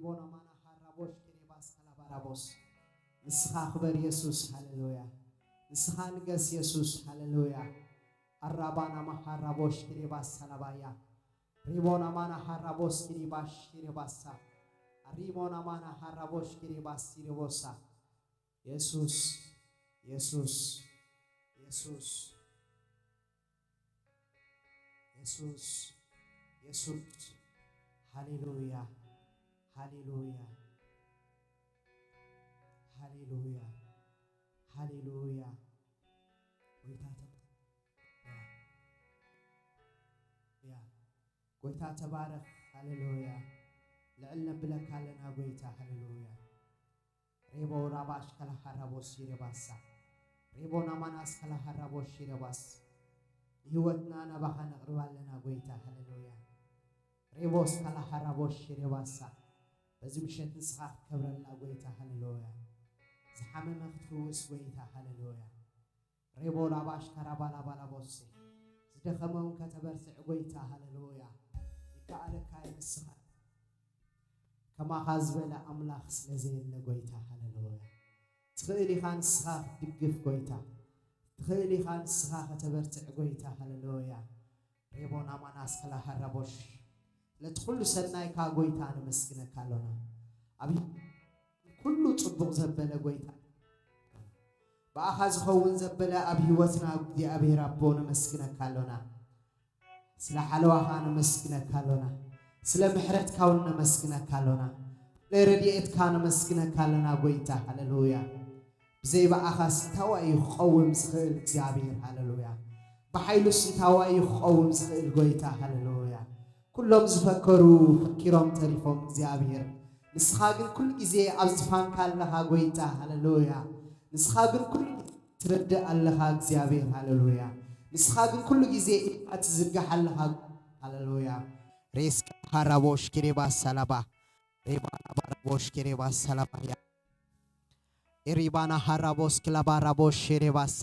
ቦና ማና ሃራቦሽ ኪሪባስ ካላባራቦስ። ንስኻ ክበር የሱስ፣ ሃሌሉያ። ንስኻ ንገስ የሱስ፣ ሃሌሉያ። ሃራባና ማሃራቦሽ ኪሪባስ ሳላባያ። ሪቦና ማና ሃራቦስ ኪሪባሽ ኪሪባሳ። ሪቦና ማና ሃራቦሽ ኪሪባስ ኪሪቦሳ። የሱስ፣ የሱስ፣ የሱስ፣ የሱስ፣ የሱስ። ሃሌሉያ፣ ሃሌሉያ፣ ሃሌሉያ፣ ሃሌሉያ። ጎይታ ተባ-፣ ያ፣ ጎይታ ተባረኽ። ሃሌሉያ። ልዕል ነብለካ ኣለና ጎይታ። ሃሌሉያ። ሬቦ ራባሽ ከላሃራቦስ ይረባሳ። ሬቦ ናማናስ ከላሃራቦሽ ይረባስ። ህይወትና ናባኻ ነቕርባ ኣለና ጎይታ። ሃሌሉያ። ሬቦስ ከላሃራቦሽ ይረባሳ። በዚ ምሸት ንስኻ ክትከብረልና ጎይታ። ሃሌሉያ። ዝሓመመ ክትፍውስ ጎይታ። ሃሌሉያ። ሬቦ ላባሽ ካራባላባላቦሴ። ዝደኸመውን ከተበርትዕ ጎይታ። ሃሌሉያ። ይከኣለካ እዩ ንስኻ። ከማኻ ዝበለ ኣምላኽ ስለ ዘየለ ጎይታ። ሃሌሉያ። ትኽእል ኢኻ ንስኻ ክትድግፍ ጎይታ። ትኽእል ኢኻ ንስኻ ከተበርትዕ ጎይታ። ሃሌሉያ። ሬቦና ማናስ ከላሃራቦሽ። ስለቲ ኩሉ ሰናይካ ጎይታ ነመስግነካ ኣሎና። ኣብ ኩሉ ጽቡቕ ዘበለ ጎይታ። ብኣኻ ዝኸውን ዘበለ ኣብ ህይወትና እግዚኣብሔር ኣቦ ነመስግነካ ኣሎና። ስለ ሓለዋኻ ነመስግነካ ኣሎና። ስለ ምሕረትካ እውን ነመስግነካ ኣሎና። ስለ ረድኤትካ ነመስግነካ ኣሎና ጎይታ። ሃሌሉያ። ብዘይ ብኣኻስ እንታዋይ እዩ ክቐውም ዝኽእል እግዚኣብሔር? ሃሌሉያ። ብሓይሉስ እንታዋይ እዩ ክቐውም ዝኽእል ጎይታ? ሃሌሉያ። ኩሎም ዝፈከሩ ፈኪሮም ተሪፎም እግዚኣብሔር። ንስኻ ግን ኩሉ ግዜ ኣብ ዝፋንካ ኣለኻ ጎይታ። ሃሌሉያ። ንስኻ ግን ኩሉ ግዜ ትረድእ ኣለኻ እግዚኣብሔር። ሃሌሉያ። ንስኻ ግን ኩሉ ግዜ ኢድካ ትዝርጋሕ ኣለኻ። ሃሌሉያ። ሬስካ ሃራቦሽ ኬሬባ ሳላባ። ሬባ ራባ ራቦሽ ኬሬባ ሳላባ ያ። ኤሪባና ሃራቦስ ክላባ ራቦሽ ሼሬባሳ።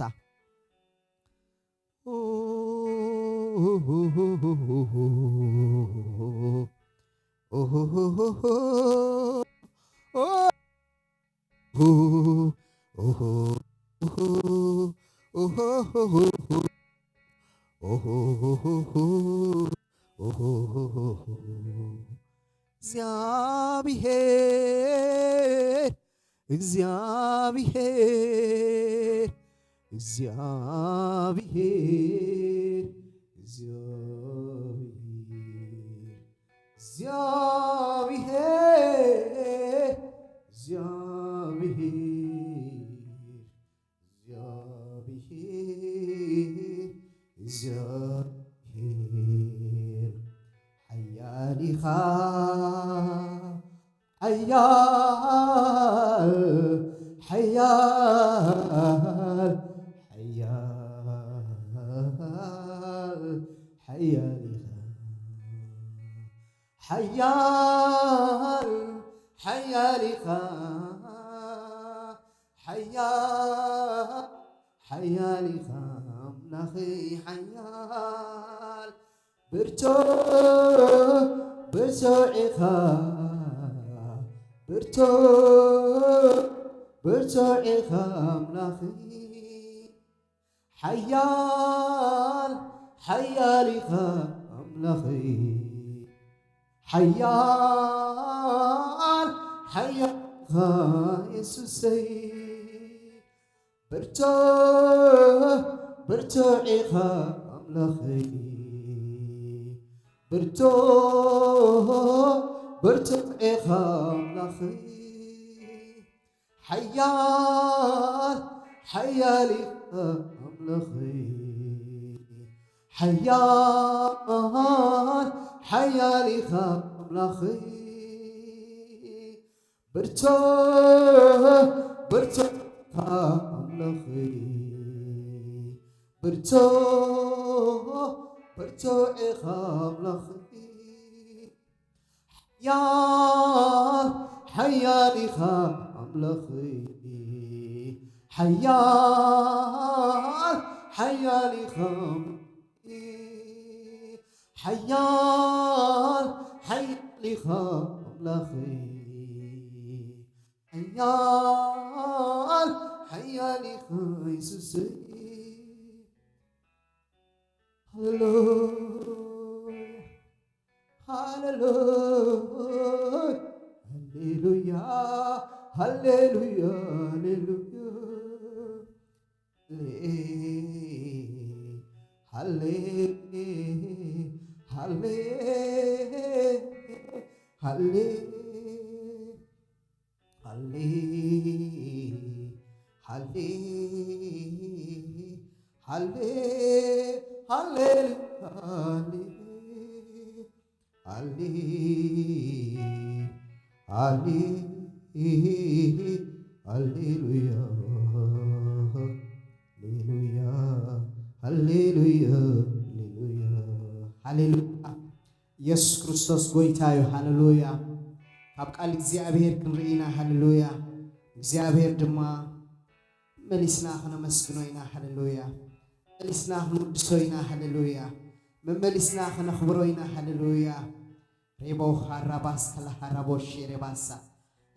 እግዚኣብሔር እግዚኣብሔር፣ እግዚኣብሔር ሓያል ኢኻ። ሓያል፣ ሓያል፣ ሓያል፣ ሓያል ኢኻ። ሓያል፣ ሓያል ኢኻ። ሓያል፣ ሓያል ኢኻ ኣምላኸይ ሓያል። ብርቱዕ፣ ብርቱዕ ኢኻ፣ ብርቱዕ፣ ብርቱዕ ኢኻ ኣምላኸይ። ሓያል፣ ሓያል ኢኻ ኣምላኸይ። ሓያል፣ ሓያል ኢኻ የሱሰይ። ብርቱዕ፣ ብርቱዕ ኢኻ ኣምላኸይ። ብርቱዕ፣ ብርቱዕ ኢኻ ኣምላኸይ። ሓያል፣ ሓያል ኢኻ ኣምላኸይ። ሓያል፣ ሓያል ኢኻ ኣምላኸይ። ብርቱዕ፣ ብርቱዕ ኢኻ ኣምላኸይ። ብርቱዕ፣ ብርቱዕ ኢኻ ኣምላኸይ። ሓያል፣ ሓያል ኢኻ ኣምላኸይ። ሓያል፣ ሓያል ኢኻ ሓያል፣ ሓያል ኢኻ ኣምላኸይ። ሓያል ሓያል ኢኻ የሱሰይ። ሃሌሉያ ሃሌሉያ ሃሌሉያ ሃሌሉያ ሃሌ ሃሌ ሃሌ ሃሌ ሃሌ ሃሌ ሃሌ ሃሌ ሃሌ ሃሌ ሃሌሉያ ሃሌሉያ ሃሌሉያ ሃሌሉያ ሃሌሉያ። ኢየሱስ ክርስቶስ ጎይታ እዩ። ሃሌሉያ። ካብ ቃል እግዚኣብሔር ክንርኢ ኢና። ሃሌሉያ። እግዚኣብሔር ድማ መመሊስና ክነመስግኖ ኢና። ሃሌሉያ። መመሊስና ክንውድሶ ኢና። ሃሌሉያ። መመሊስና ክነኽብሮ ኢና። ሃሌሉያ። ሬቦ ሃራባስ ከላ ሃራቦሽ ሬባሳ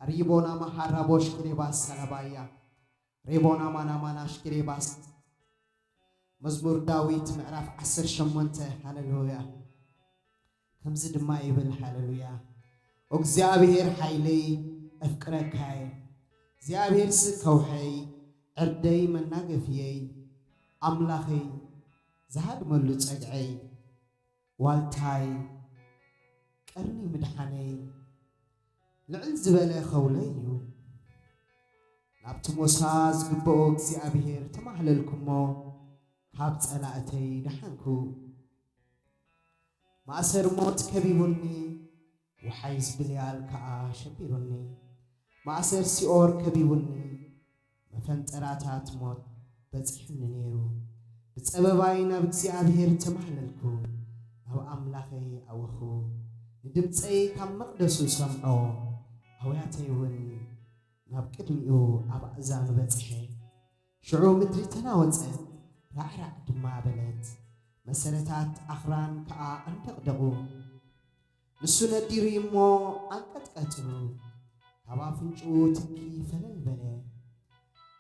ሪቦና ማሃራቦሽ ኪሬባስ ሰላባያ ሬቦና ማናማናሽ ኪሬባስ መዝሙር ዳዊት ምዕራፍ ዓሰርተ ሸሞንተ። ሃሌሉያ። ከምዚ ድማ ይብል። ሃሌሉያ። እግዚኣብሔር ሓይለይ ኣፍቅረካየ እግዚኣብሔር ስ ከውሐይ ዕርደይ መናገፍየይ ኣምላኸይ ዝሃድመሉ ጸግዐይ ዋልታይ ቀርኒ ምድሓነይ ልዕል ዝበለ ኸውለይ እዩ። ናብቲ ሞሳ ዝግብኦ እግዚኣብሔር ተማህለልኩሞ ካብ ጸላእተይ ደሓንኩ። ማእሰር ሞት ከቢቡኒ፣ ወሓይዝ ብልያል ከኣ ሸቢሩኒ። ማእሰር ሲኦር ከቢቡኒ፣ መፈንጠራታት ሞት በጺሑኒ ነይሩ። ብጸበባይ ናብ እግዚኣብሔር ተማህለልኩ፣ ናብ ኣምላኸይ ኣወኹ። ንድምጸይ ካብ መቕደሱ ሰምዖ፣ ኣውያተይ እውን ናብ ቅድሚኡ ኣብ ኣእዛኑ በጽሐ። ሽዑ ምድሪ ተናወጸት፣ ራዕራዕ ድማ በለት፣ መሰረታት ኣኽራን ከኣ ኣንደቕደቑ። ንሱ ነዲሩ እሞ ኣንቀጥቀጥሉ፣ ካብ ኣፍንጭኡ ትኪ ፈለል በለ።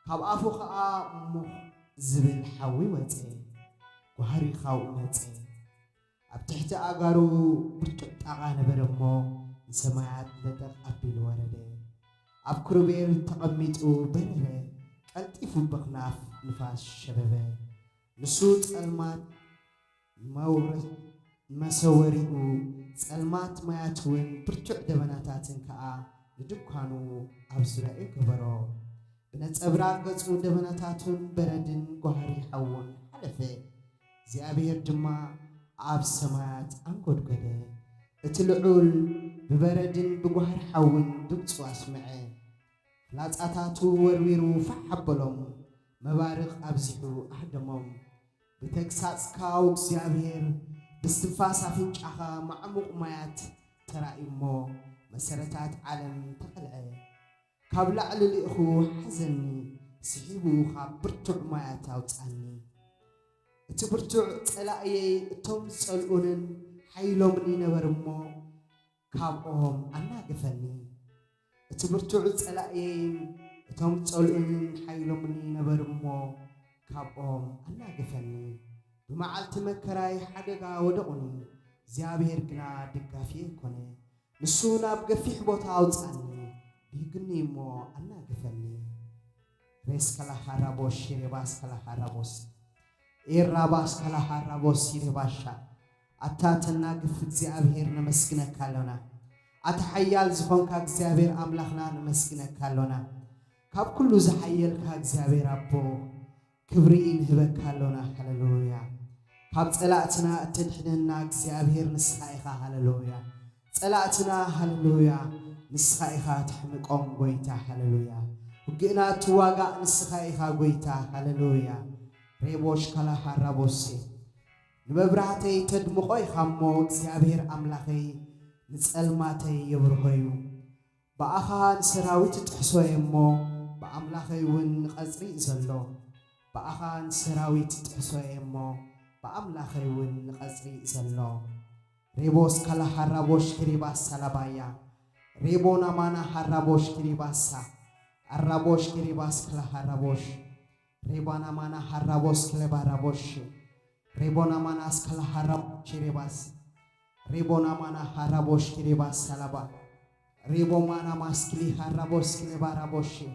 ካብ ኣፉ ኸኣ ሙኽ ዝብል ሓዊ ወጸ፣ ጓህሪ ኻብኡ መጸ። ኣብ ትሕቲ ኣእጋሩ ብርቱዕ ጣቓ ነበረ እሞ ንሰማያት ለጠቕ ኣቢሉ ወረደ። ኣብ ክሩቤል ተቐሚጡ በረረ፣ ቀልጢፉ በኽናፍ ንፋስ ሸበበ። ንሱ ጸልማት መውረ- መሰወሪኡ ጸልማት ማያት እውን ብርቱዕ ደበናታትን ከኣ ንድኳኑ ኣብ ዙርያኡ ገበሮ። ብነጸብራቕ ገጹ ደበናታቱን በረድን ጓህሪ ሓውን ሓለፈ። እግዚኣብሔር ድማ ኣብ ሰማያት ኣንጎድጎደ። እቲ ልዑል ብበረድን ብጓህሪ ሓውን ድምጹ ኣስምዐ። ፍላጻታቱ ወርዊሩ ፋሕ ኣበሎም። መባርቕ ኣብዚሑ ኣህደሞም። ብተግሳጽካ እግዚኣብሔር ብስትንፋስ ኣፍንጫኻ ማዕሙቕ ማያት ተራእዩ እሞ መሰረታት ዓለም ተቐልዐ። ካብ ላዕሊ ልኢኹ ሓዘኒ፣ ስሒቡ ካብ ብርቱዕ ማያት ኣውጻኒ። እቲ ብርቱዕ ጸላእየይ እቶም ዝጸልኡንን ሓይሎምን ይነበሩ እሞ ካብኦም ኣናገፈኒ። እቲ ብርቱዕ ጸላእየይን እቶም ዝጸልኡንን ሓይሎምን ይነበሩ እሞ ካብኦም ኣናገፈኒ። ብመዓልቲ መከራይ ሓደጋ ወደቑኒ፣ እግዚኣብሔር ግና ደጋፊየይ ኮነ። ንሱ ናብ ገፊሕ ቦታ ኣውጻኒ፣ ድሂግኒ እሞ ኣናገፈኒ። ሬስ ከላሃራቦስ ሺሬባስ ከላሃራቦስ ኤራባስ ከላሃራቦስ ሺሬባሻ። ኣታ ተናግፍ እግዚኣብሔር ነመስግነካ ኣሎና። ኣታ ሓያል ዝኾንካ እግዚኣብሔር ኣምላኽና ነመስግነካ ኣሎና። ካብ ኩሉ ዝሓየልካ እግዚኣብሔር ኣቦ ክብሪ ንህበካ ኣሎና። ሃሌሉያ። ካብ ጸላእትና እተድሕነና እግዚኣብሔር ንስኻ ኢኻ። ሃሌሉያ። ጸላእትና ሃሌሉያ ንስኻ ኢኻ ተሕምቆም ጎይታ። ሃሌሉያ። ውግእና ትዋጋእ ንስኻ ኢኻ ጎይታ። ሃሌሉያ። ሬቦሽ ካላሃራቦሴ ንመብራህተይ ተድምቖ ኢኻ እሞ እግዚኣብሔር ኣምላኸይ ንጸልማተይ የብርሆ እዩ። ብኣኻ ንሰራዊት እጥሕሶ እየ እሞ ብኣምላኸይ እውን ንቐጽሪ እዩ ዘሎ። ብኣኻ ንሰራዊት እጥሕሶ እየ እሞ ብኣምላኸይ እውን ንቐጽሪ እዩ ዘሎ። ሬቦስ ካላ ሃራቦሽ ክሪባሳ ላባያ ሬቦ ናማና ሃራቦሽ ክሪባሳ Arabosh kiribas kala harabosh. Rebana mana harabos keleba rabosh. Rebona mana skala harabosh kiribas. Rebona mana harabosh kiribas salaba. Rebo mana maskili harabos keleba rabosh.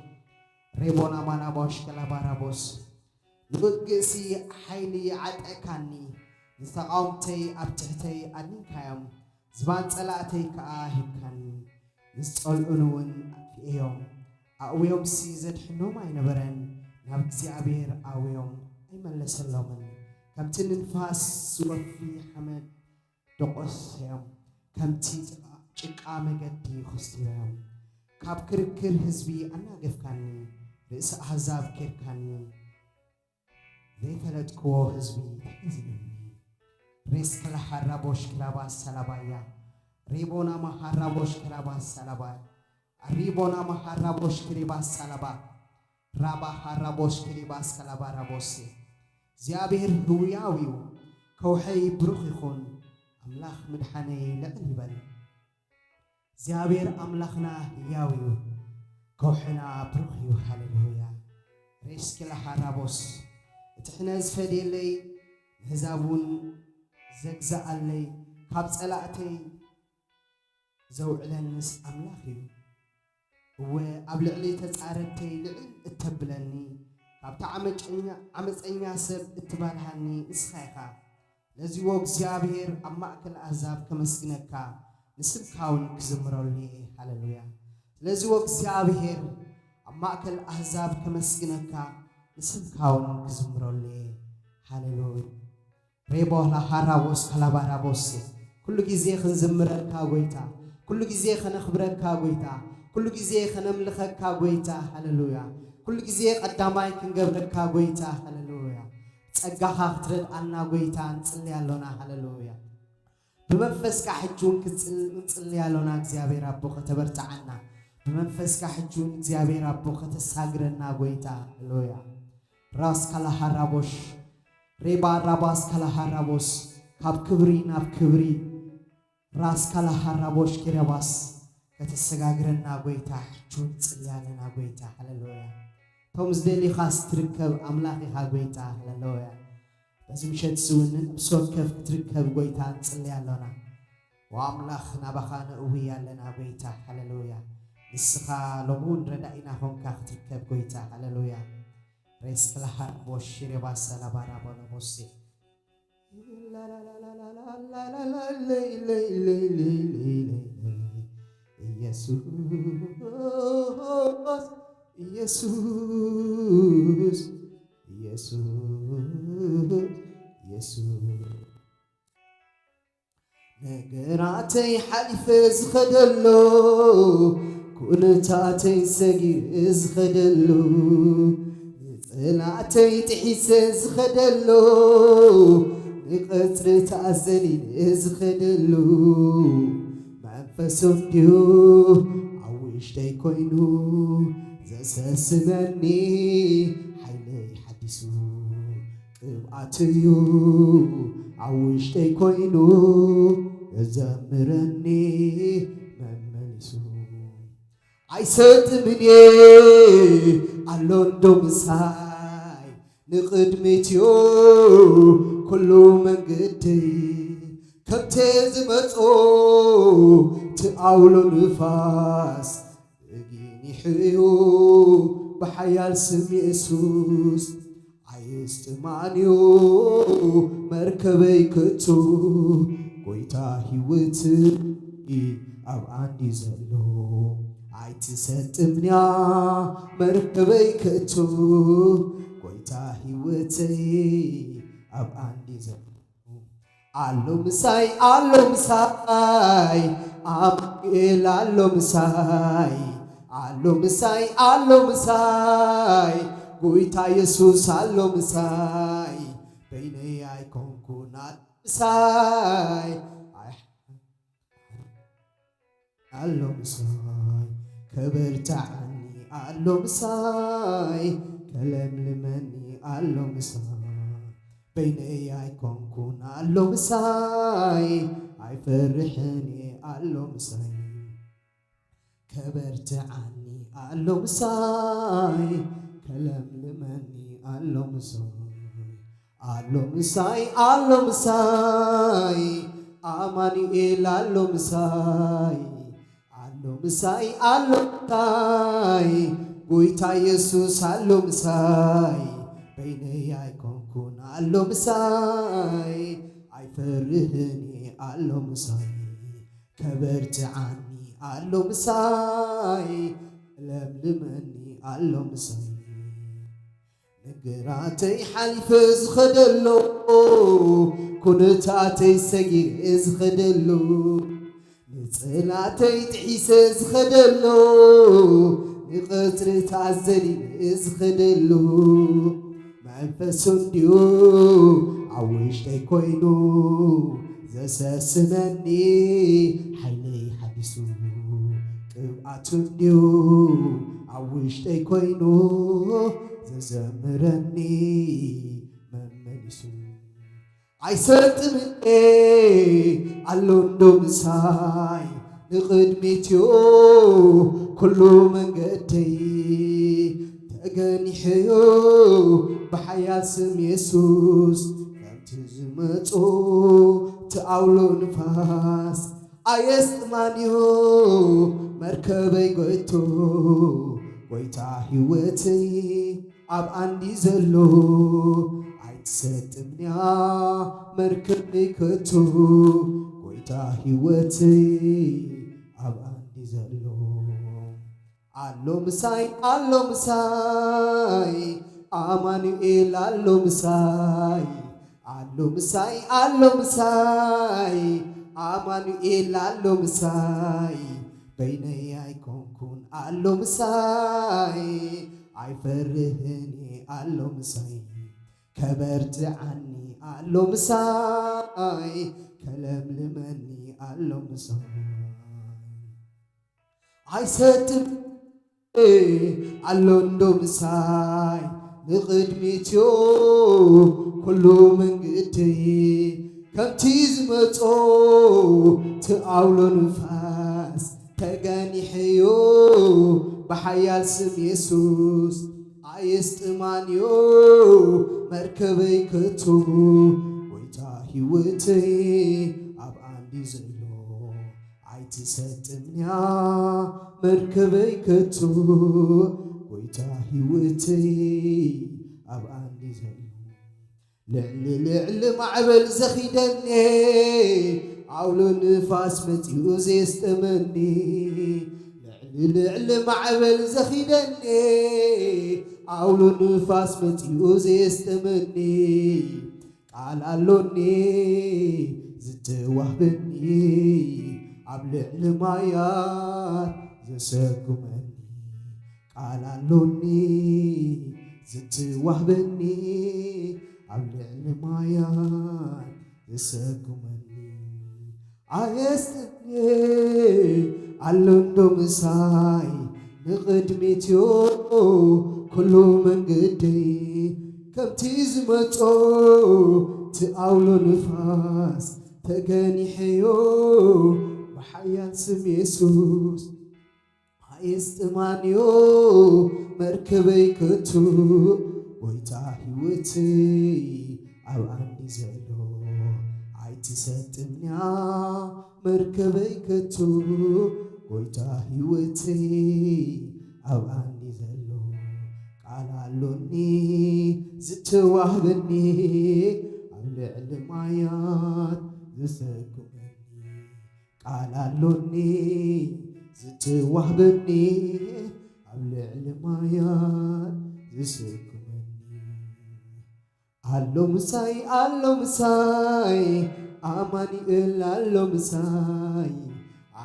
Rebona mana bosh keleba rabos. ንውግእሲ ሓይሊ ዓጠካኒ፣ ንተቓወምተይ ኣብ ትሕተይ ኣድኒንካዮም፣ ዝባን ጸላእተይ ከኣ ሂብካኒ። ንዝጸልኡኒ እውን ኣጥፍኤዮም፣ ኣእውዮምሲ ዘድሕኖም ኣይነበረን፣ ናብ እግዚኣብሔር ኣእውዮም ኣይመለሰሎምን። ከምቲ ንንፋስ ዝወፊ ሓመድ ደቖሰዮም፣ ከምቲ ጭቃ መገዲ ኹስቲሮዮም። ካብ ክርክር ህዝቢ ኣናገፍካኒ፣ ርእሲ ኣህዛብ ኬድካኒ። ዘይፈለጥክዎ ህዝቢ ተሒዝኒ። ሬስ ከላ ሃራቦሽ ክላባ ሰላባያ። ሪቦና ማሃራቦሽ ክላባ ሰላባ። ሪቦና ማሃራቦሽ ክሪባ ሰላባ። ራባ ሃራቦሽ ክሪባ ሰላባ ራቦሴ። እግዚኣብሔር ህውያው እዩ። ከውሐይ ብሩኽ ይኹን። ኣምላኽ ምድሓነይ ልዕል ይበል። እግዚኣብሔር ኣምላኽና ህያው እዩ፣ ከውሕና ብሩኽ እዩ። ሃሌሉያ። ሬስኪ ለሃራቦስ፣ እቲ ሕነ ዝፈድየለይ፣ ንህዛብ እውን ዘግዝኣለይ፣ ካብ ጸላእተይ ዘውዕለንስ ኣምላኽ እዩ። እወ፣ ኣብ ልዕሊ ተጻረድተይ ልዕል እተብለኒ፣ ካብቲ ዓመጨኛ-፣ ዓመጸኛ ሰብ እትባልሃኒ ንስኻ ኢኻ። ስለዚ ዎ እግዚኣብሔር ኣብ ማእከል ኣህዛብ ከመስግነካ፣ ንስምካ እውን ክዝምረሉ እየ። ሃሌሉያ። ስለዚ ዎ እግዚኣብሔር ኣብ ማእከል ኣህዛብ ከመስግነካ፣ ንስምካ እውን ክዝምረሉ እየ። ሃሌሉያ። ሬቦ ላሃራቦስ ካላባራቦሴ። ኩሉ ግዜ ክንዝምረካ ጎይታ፣ ኩሉ ግዜ ከነኽብረካ ጎይታ፣ ኩሉ ግዜ ከነምልኸካ ጎይታ። ሃሌሉያ። ኩሉ ግዜ ቀዳማይ ክንገብረካ ጎይታ። ሃሌሉያ። ጸጋኻ ክትረድኣና ጎይታ ንጽሊ ኣሎና። ሃሌሉያ። ብመንፈስካ ሕጂ እውን ክንጽል-፣ ንጽሊ ኣሎና። እግዚኣብሔር ኣቦ ከተበርትዓና፣ ብመንፈስካ ሕጂ እውን እግዚኣብሔር ኣቦ ከተሳግረና ጎይታ። ሃሌሉያ። ራስ ካላሃራቦሽ፣ ሬባ ራባስ ካላሃራቦስ፣ ካብ ክብሪ ናብ ክብሪ፣ ራስ ካላሃራቦሽ ኪረባስ፣ ከተሰጋግረና ጎይታ፣ ሕጂ እውን ንጽሊ ኣለና ጎይታ። ሃሌሉያ። እቶም ዝደልዩኻስ ትርከብ ኣምላኽ ኢኻ ጎይታ። ሃሌሉያ። በዚ ምሸት እዚ እውን ነፍሲ ወከፍ ክትርከብ ጎይታ ንጽሊ ኣሎና። ወኣምላኽ ናባኻ ነእዊ ኣለና ጎይታ። ሃሌሉያ። ንስኻ ሎሚ እውን ረዳኢና ኾንካ ክትርከብ ጎይታ። ሃሌሉያ። ሬስክላሃር ቦሺ ሬባሳ ላባራ ቦለቦሴ። ኢየሱስ፣ ኢየሱስ፣ ኢየሱስ፣ ኢየሱስ። ነገራተይ ሓሊፈ ዝኸደሉ፣ ኩነታተይ ሰጊረ ዝኸደሉ፣ ንጸላእተይ ጥሒሰ ዝኸደሉ፣ ንቐጽርታት ዘሊለ ዝኸደሉ፣ መንፈሱ እንድዩ ኣብ ውሽጠይ ኮይኑ ዘሰስነኒ፣ ሓይለይ ሓዲሱ። ቅብኣት እዩ ኣብ ውሽጠይ ኮይኑ ዘዘምረኒ መመሊሱ። ኣይሰጥምን እየ ኣሎ እንዶ ምሳይ፣ ንቕድሚት እዩ ኩሉ መንገደይ። ከምቲ ዝመጾ እቲ ኣውሎ ንፋስ፣ እጊኒሑ እዩ ብሓያል ስም የሱስ። ኣይስጥማን እዩ መርከበይ ከቶ፣ ጎይታ ህይወት ኣብ ኣንዲ ዘሎ። ኣይትሰጥምንያ መርከበይ ከቶ፣ ጎይታ ህይወተይ ኣብ ኣንዲ ዘሎ። ኣሎ ምሳይ፣ ኣሎ ምሳይ፣ ኣማኑኤል ኣሎ ምሳይ፣ ኣሎ ምሳይ፣ ኣሎ ምሳይ፣ ጎይታ የሱስ ኣሎ ምሳይ፣ በይነይ ኣይኮንኩን ኣሎ ምሳይ። ኣይ፣ ኣሎ ምሳይ፣ ከበርትዓኒ ኣሎ ምሳይ፣ ከለምልመኒ ኣሎ ምሳይ፣ በይነይ ኣይኮንኩን ኣሎ ምሳይ፣ ኣይፈርሕን እየ ኣሎ ምሳይ። ከበርትዓኒ ኣሎ ምሳይ ከለምልመኒ ኣሎ ምሳይ ኣሎ ምሳይ ኣሎ ምሳይ ኣማኑኤል ኣሎ ምሳይ ኣሎ ምሳይ ኣሎ ምሳይ ጎይታ ኢየሱስ ኣሎ ምሳይ በይነይ ኣይኮንኩን ኣሎ ምሳይ ኣይፈርህን ኣሎ ምሳይ ከበርትዓኒ ኣሎ ምሳይ ለምልመኒ ኣሎ ምሳይ ነገራተይ ሓሊፈ ዝኸደሎ ኩነታተይ ሰጊረ ዝኸደሎ ንጽላተይ ጥሒሰ ዝኸደሎ ንቐጽርታት ዘሊለ ዝኸደሎ መንፈሱ እንድዩ ኣብ ውሽጠይ ኮይኑ ዘሰስነኒ ሓይለይ ሓዲሱ ቅብኣቱ እንድዩ ኣብ ውሽጠይ ኮይኑ ዘዘምረኒ መመሊሱ ኣይሰጥምኔ ኣሎ እንዶ ምሳይ ንቕድሚትዮ ኩሉ መንገደይ ተገኒሐዮ ብሓያል ስም የሱስ ከምቲ ዝመጾ ትኣውሎ ንፋስ ኣየስጥማንዮ መርከበይ ጎይቶ ጎይታ ህይወተይ ኣብ ኣንዲ ዘሎ ኣይትሰጥምንያ መርከበይ ከቶ ጎይታ ህይወተይ ኣብ ኣንዲ ዘሎ ኣሎ ምሳይ ኣሎ ምሳይ ኣማኑኤል ኣሎ ምሳይ ኣሎ ምሳይ ኣሎ ምሳይ ኣማኑኤል ኣሎ ምሳይ በይነይ ኣይኮንኩን ኣሎ ምሳይ ኣይፈርህን ኣሎ ምሳይ ከበርትዓኒ ኣሎ ምሳይ ከለምልመኒ ኣሎ ምሳይ ኣይሰጥም ኣሎ እንዶ ምሳይ ንቕድሚትዮ ኩሉ መንገደይ ከምቲ ዝመጾ ትኣውሎ ንፋስ ተገኒሐዮ ብሓያል ስም የሱስ ኣየስጥማንዮ መርከበይ ከቶ ጎይታ ህይወተይ ኣብ ኣንዲ ዘሎ ኣይትሰጥምንያ መርከበይ ከቶ ጎይታ ህይወተይ ኣብ ኣንዲ ዘሎ ልዕሊ ልዕሊ ማዕበል ዘኺደኒ ኣውሎ ንፋስ መጺኡ ዘየስጥመኒ ልዕሊ ልዕሊ ማዕበል ዘኺደኒ ኣውሎ ንፋስ መጺኡ ዘየስጥመኒ ቃል ኣሎኒ ዝትዋህበኒ ኣብ ልዕሊ ማያት ዘሰጉመኒ ቃል ኣሎኒ ዝትዋህበኒ ኣብ ልዕሊ ማያት ዘሰጉመኒ ኣየስጥሜ ኣሎ እንዶ ምሳይ ንቕድሚትዮ ኩሉ መንገደይ ከምቲ ዝመጾ ትኣውሎ ንፋስ ተገኒሐዮ ብሓያል ስም የሱስ ኣየስጥማንዮ መርከበይ ከቶ ጎይታ ህይወተይ ኣብ ኣንዲ ዘሎ ኣይትሰጥምንያ መርከበይ ከቶ ጎይታ ህይወተይ ኣብ ኣንዲ ዘሎ ቃል ኣሎኒ ዝተዋህበኒ ኣብ ልዕሊ ማያት ዝሰጉመኒ ቃል ኣሎኒ ዝተዋህበኒ ኣብ ልዕሊ ማያት ዝሰጉመኒ ኣሎ ምሳይ ኣሎ ምሳይ ኣማኑኤል ኣሎ ምሳይ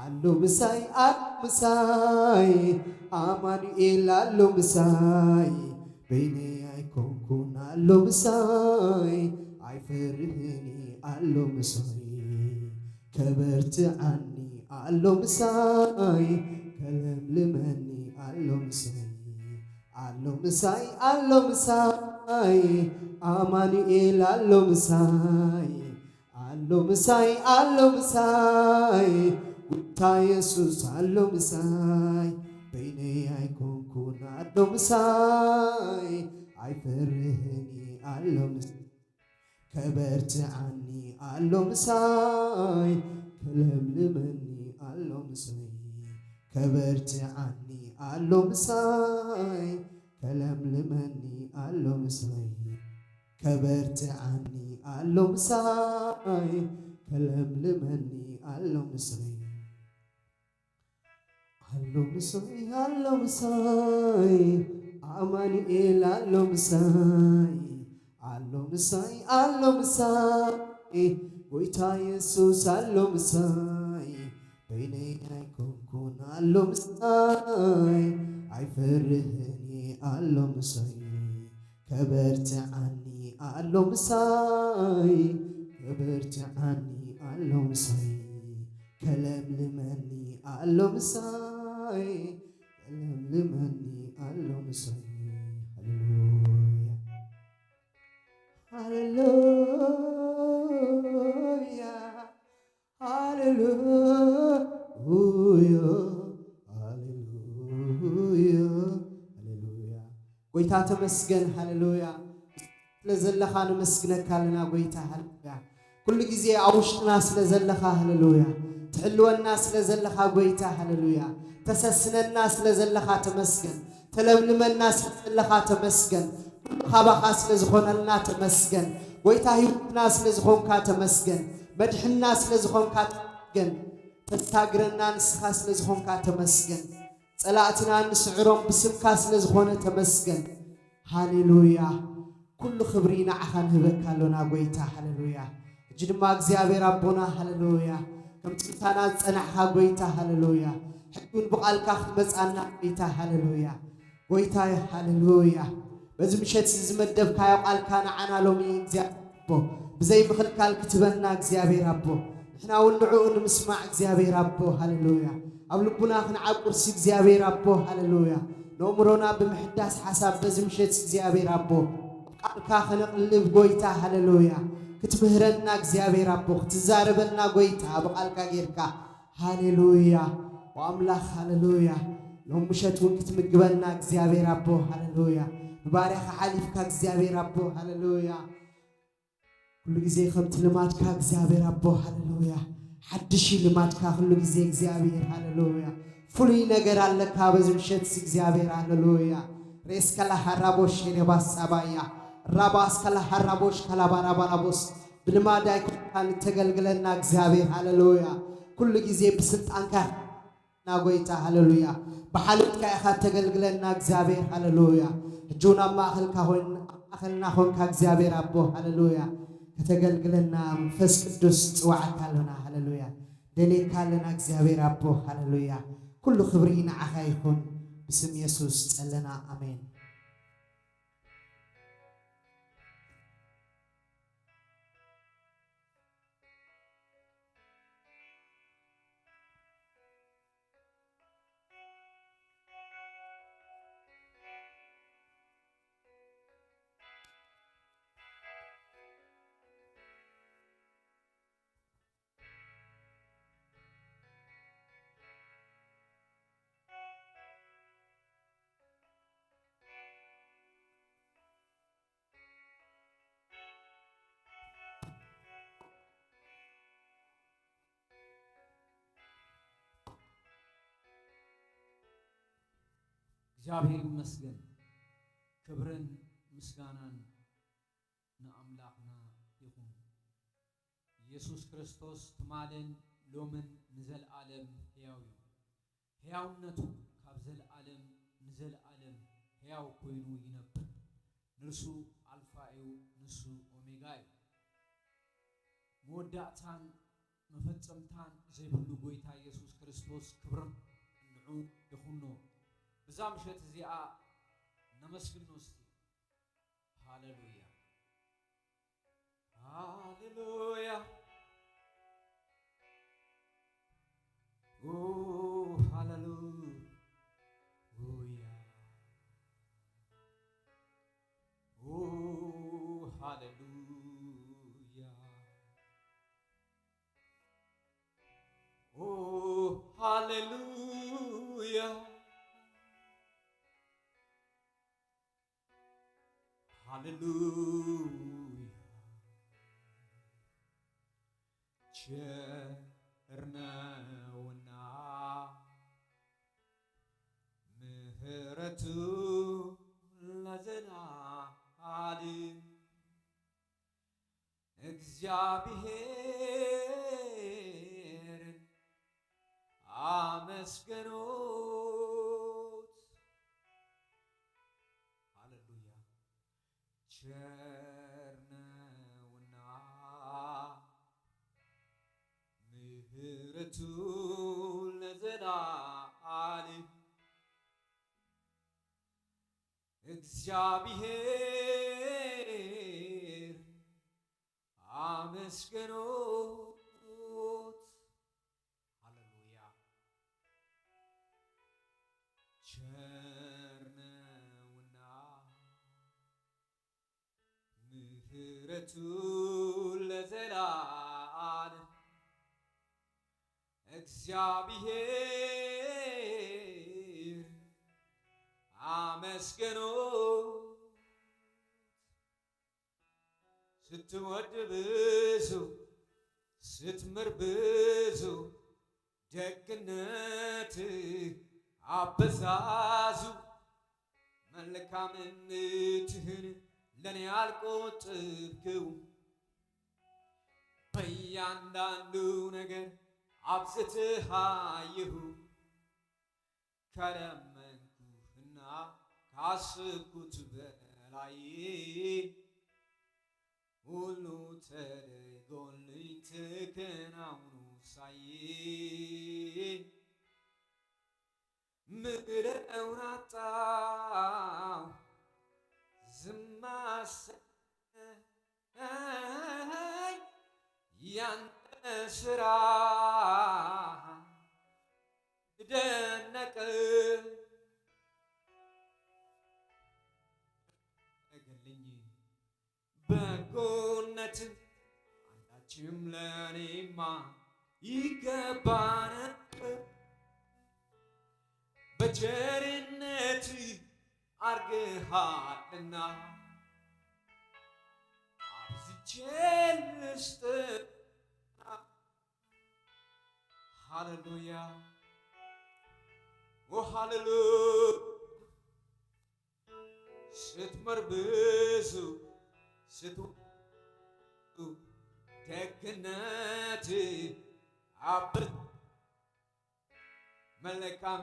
ኣሎ ምሳይ ኣሎ ምሳይ ኣማኑኤል ኣሎ ምሳይ በይነይ ኣይኮንኩን ኣሎ ምሳይ ኣይፈርህን ኣሎ ምሳይ ከበርትዓኒ ኣሎ ምሳይ ከለምልመኒ ኣሎ ምሳይ ኣሎ ምሳይ ኣሎ ምሳይ ኣማኑኤል ኣሎ ምሳይ ኣሎ ምሳይ ኣሎ ምሳይ ጉታ የሱስ ኣሎ ምሳይ በይነይ ኣይኮንኩን ኣሎ ምሳይ፣ ኣይፈርህን ኣሎ ምሳይ፣ ከበርትዓኒ ኣሎ ምሳይ፣ ከለምልመኒ ኣሎ ምሳይ፣ ከበርትዓኒ ኣሎ ምሳይ፣ ከለምልመኒ ኣሎ ምሳይ፣ ከበርትዓኒ ኣሎ ምሳይ፣ ከለምልመኒ ኣሎ ምሳይ። ኣሎ ምሳይ፣ ኣሎ ምሳይ፣ ኣማኑኤል ኣሎ ምሳይ፣ ኣሎ ምሳይ፣ ኣሎ ምሳይ፣ ጎይታ የሱስ ኣሎ ምሳይ፣ በይነይ ኣይኮንኩን ኣሎ ምሳይ፣ ኣይፈርህን እየ ኣሎ ምሳይ፣ ከበርትዓኒ ኣሎ ምሳይ፣ ከበርትዓኒ ኣሎ ምሳይ፣ ከለምልመኒ ኣሎ ምሳይ፣ ከለምልመኒ ኣሎ ምሳይ። ሃሌሉያ፣ ሃሌሉያ፣ ሃሌሉያ፣ ሃሌሉያ፣ ሃሌሉያ። ጎይታ ተመስገን፣ ሃሌሉያ። ስለ ዘለኻ ነመስግነካ ኣለና ጎይታ፣ ሃሌሉያ። ኩሉ ግዜ ኣብ ውሽጥና ስለ ዘለኻ፣ ሃሌሉያ። ትሕልወና ስለ ዘለኻ ጎይታ፣ ሃሌሉያ። ተሰስነና ስለ ዘለኻ ተመስገን። ተለምልመና ስለ ዘለኻ ተመስገን። ኩሉ ካባኻ ስለ ዝኾነልና ተመስገን። ጎይታ ህይወትና ስለ ዝኾንካ ተመስገን። መድሕንና ስለ ዝኾንካ ተመስገን። ተሳግረና ንስኻ ስለ ዝኾንካ ተመስገን። ጸላእትና ንስዕሮም ብስምካ ስለ ዝኾነ ተመስገን። ሃሌሉያ። ኩሉ ክብሪ ንዓኻ ንህበካ ኣሎና ጎይታ፣ ሃሌሉያ። ሕጂ ድማ እግዚኣብሔር ኣቦና፣ ሃሌሉያ፣ ከምቲ ምሳና ዝጸናሕካ ጎይታ፣ ሃሌሉያ፣ ሕጂ እውን ብቓልካ ክትመጻና ጎይታ፣ ሃሌሉያ። ጎይታ፣ ሃሌሉያ፣ በዚ ምሸት እዚ ዝመደብካዮ ቃልካ ንዓና ሎሚ እግዚኣብሔር ኣቦ፣ ብዘይ ምኽልካል ክትበና እግዚኣብሔር ኣቦ፣ ንሕና እውን ንዕኡ ንምስማዕ እግዚኣብሔር ኣቦ፣ ሃሌሉያ። ኣብ ልቡና ክንዓቁርሲ እግዚኣብሔር ኣቦ፣ ሃሌሉያ። ነእምሮና ብምሕዳስ ሓሳብ በዚ ምሸት እግዚኣብሔር ኣቦ፣ ቃልካ ከነቕልብ ጎይታ፣ ሃሌሉያ። ክትምህረና እግዚኣብሔር ኣቦ፣ ክትዛረበና ጎይታ፣ ብቃልካ ጌርካ፣ ሃሌሉያ። ወኣምላኽ፣ ሃሌሉያ። ሎም ምሸት እውን ክትምግበና እግዚኣብሔር ኣቦ፣ ሃሌሉያ። ብባርያኻ ሓሊፍካ እግዚኣብሔር ኣቦ፣ ሃሌሉያ። ኩሉ ግዜ ከምቲ ልማድካ እግዚኣብሔር ኣቦ፣ ሃሌሉያ። ሓድሽ እዩ ልማድካ ኩሉ ግዜ እግዚኣብሔር፣ ሃሌሉያ። ፍሉይ ነገር ኣለካ በዚ ምሸት እዚ እግዚኣብሔር፣ ሃሌሉያ። ሬስከላ ሃራቦሽ ሬባስ ሳባያ፣ ራባስ ከላ ሃራቦሽ ከላባራባራቦስ። ብልማድ ኣይኮንካን እተገልግለና እግዚኣብሔር፣ ሃሌሉያ። ኩሉ ግዜ ብስልጣንካ ና ጎይታ፣ ሃሌሉያ። ብሓልዮትካ ኢኻ እተገልግለና እግዚኣብሔር፣ ሃሌሉያ። ሕጂ እውን ኣብ ማእኸልካ ኮይን-፣ ኣብ ማእኸልና ኮንካ እግዚኣብሔር ኣቦ፣ ሃሌሉያ፣ ከተገልግለና መንፈስ ቅዱስ ጽዋዕካ ኣሎና፣ ሃሌሉያ። ደልየካ ኣለና እግዚኣብሔር ኣቦ፣ ሃሌሉያ። ኩሉ ክብሪ ንዓኻ ይኹን፣ ብስም የሱስ ጸለና፣ ኣሜን። እግዚኣብሔር ይመስገን። ክብርን ምስጋናን ንኣምላኽና ይኹን። ኢየሱስ ክርስቶስ ትማልን ሎምን ንዘለኣለም ሕያው እዩ። ሕያውነቱ ካብ ዘለኣለም ንዘለኣለም ሕያው ኮይኑ ይነብር። ንሱ ኣልፋ እዩ፣ ንሱ ኦሜጋ እዩ። መወዳእታን መፈጸምታን ዘይብሉ ጎይታ ኢየሱስ ክርስቶስ ክብርን ንዑ ይኹኖ። ብዛ ምሸት እዚኣ ነመስግኖ እስቲ። ሃሌሉያ፣ ሃሌሉያ፣ ኦ፣ ሃሌሉያ፣ ኦ፣ ሃሌሉያ። ኦ ሃሌሉያ፣ ሃሌሉያ። ቸር ነውና ምህረቱ ለዘለዓለም። እግዚኣብሔር ኣመስግኑት። ሃሌሉያ። ቸር ነውና ምህረቱ ለዘለዓለም። እግዚኣብሔር ኣመስግኑት። ሃሌሉያ። ቸር ነውና ምህረቱ ለዘለዓለም። እግዚኣብሔር ኣመስግኑት። ስትወድ ብዙ ስትምር ብዙ ደግነት ኣበዛዙ። መልካምነትህን ለኔ ያልቆጠብከው በእያንዳንዱ ነገር አብዝተህ አየሁ። ከለመንኩህና ካስብኩት በላይ ሁሉ ተደርጎልኝ ተከናውኖ ሳይ ምለውን አጣው ዝማሰኝ ያንተ ስራ ደነቀ። ተገለኝ በጎነት አንዳችም ለኔማ ይገባ ነበር። በቸርነት አርግሃልና አብዝቼ ልስጥ። ሃሌሉያ ወሃሌሉያ። ስትምር ብዙ ስትወ ደግነት አብር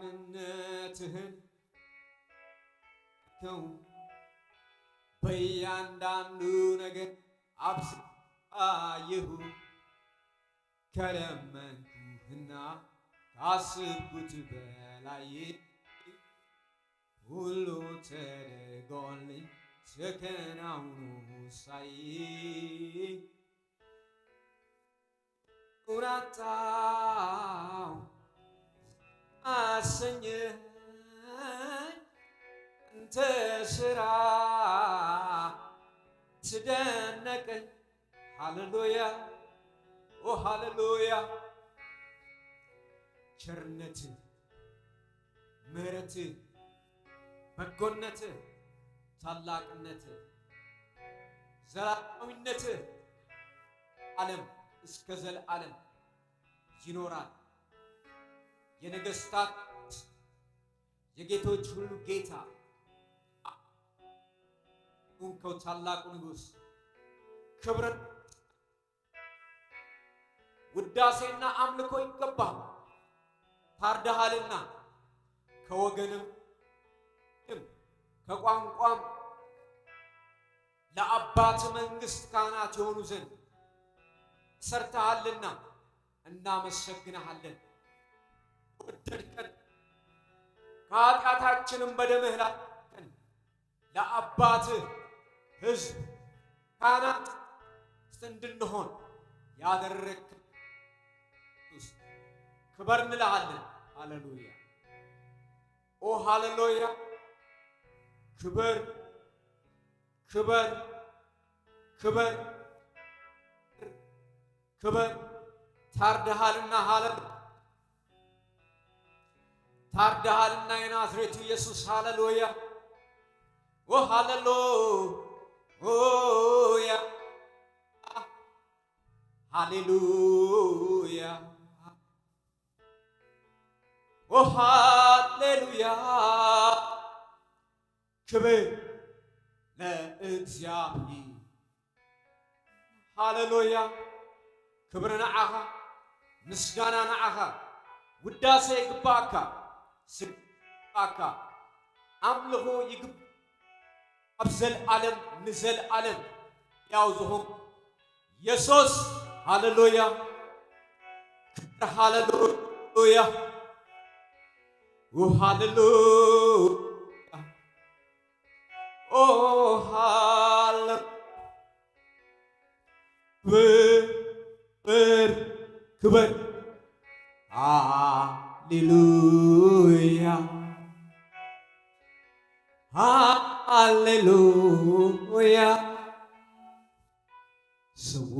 መልካምነትህን ከው በእያንዳንዱ ነገር አብዝቼ አየሁ። ከለመንኩህና ካስብኩት በላይ ሁሉ ተደርጎልኝ ተከናውኖ ሳይ ቁራጣው አሰኘኝ እንተ ስራ ትደነቀኝ። ሃሌሉያ ኦ ሃሌሉያ። ቸርነት፣ ምሕረት፣ በጎነት፣ ታላቅነት፣ ዘላለማዊነት ዓለም እስከ ዘላለም ይኖራል። የነገስታት የጌቶች ሁሉ ጌታ ሆንከው ታላቁ ንጉስ ክብር ውዳሴና አምልኮ ይገባል። ታርደሃልና ከወገንም ከቋንቋም ለአባት መንግስት ካህናት የሆኑ ዘንድ ሰርተሃልና እናመሰግንሃለን። ወደድከን፣ ከኃጢአታችንም በደምህ ላጥበን፣ ለአባትህ ሕዝብ ካህናት እንድንሆን ያደረግከን ኢየሱስ ክበር እንልሃለን። ሃሌሉያ ኦ ሃሌሉያ። ክበር ክበር ክበር ክበር። ታርደሃልና ሃሌሉ ታርደሃልና የናዝሬቱ ኢየሱስ ሃሌሉያ። ኦ ሃሌሉ ሃሌሉያ፣ ኦ ሃሌሉያ፣ ክብር ለእግዚኣብሔር። ሃሌሉያ፣ ክብሪ ንዓኻ፣ ምስጋና ንዓኻ፣ ውዳሴ ይግባእካ፣ ስግደት ይግባእካ፣ ኣምልኾ ይግባእካ። ኣብ ዘልኣለም ንዘልኣለም ሕያው ዝኾንኩ የሱስ፣ ሃሌሉያ፣ ክብሪ ሃሌሉያ፣ ኦ ሃሌሉያ፣ ኦ ሃሌ-፣ ክብር፣ ክብር፣ ሃሌሉያ፣ ሃሌሉያ። ሰው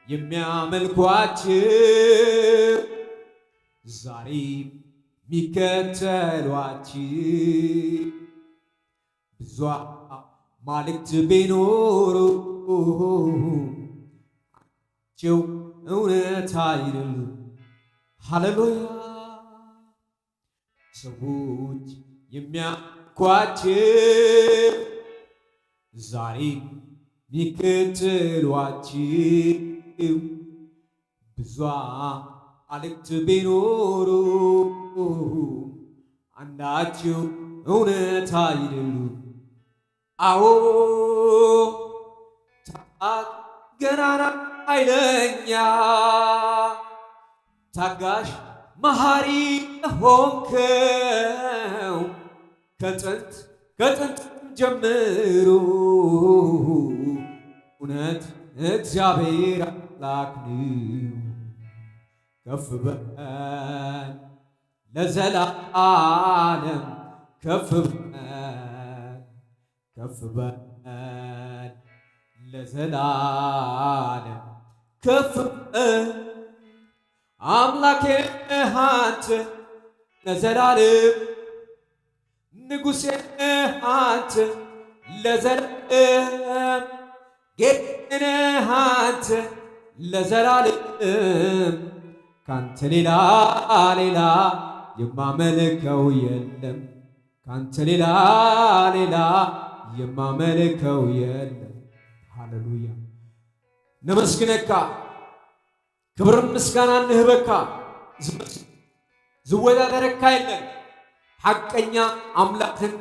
የሚያመልኳችሁ ዛሬም የሚከተሏችሁ ብዙ አማልክት ቢኖሩ ቸው እውነት አይደሉም። ሃሌሉያ። ሰዎች የሚያመልኳችሁ ዛሬም የሚከተሏችሁ ብዙ አማልክት ቢኖሩ አንዳቸው እውነት አይደሉም። አዎ ታላቅ ገናና ኃይለኛ ታጋሽ መሐሪ ሆንከው ከጥንት ከጥንት ጀምሮ እውነት እግዚአብሔር አምላክ ነው። ከፍ በል ለዘላለም ከፍ በል ከፍ በል ለዘላለም ከፍ በል አምላኬ አንተ ለዘላለም ንጉሴ አንተ ለዘላለም ጌታዬ አንተ ለዘላለም ካንተ ሌላ ሌላ የማመልከው የለም። ካንተ ሌላ ሌላ የማመልከው የለም። ሃሌሉያ። ነመስግነካ፣ ክብርን ምስጋናን ንህበካ። ዝመስ-፣ ዝወዳደረካ የለን። ሓቀኛ ኣምላኽን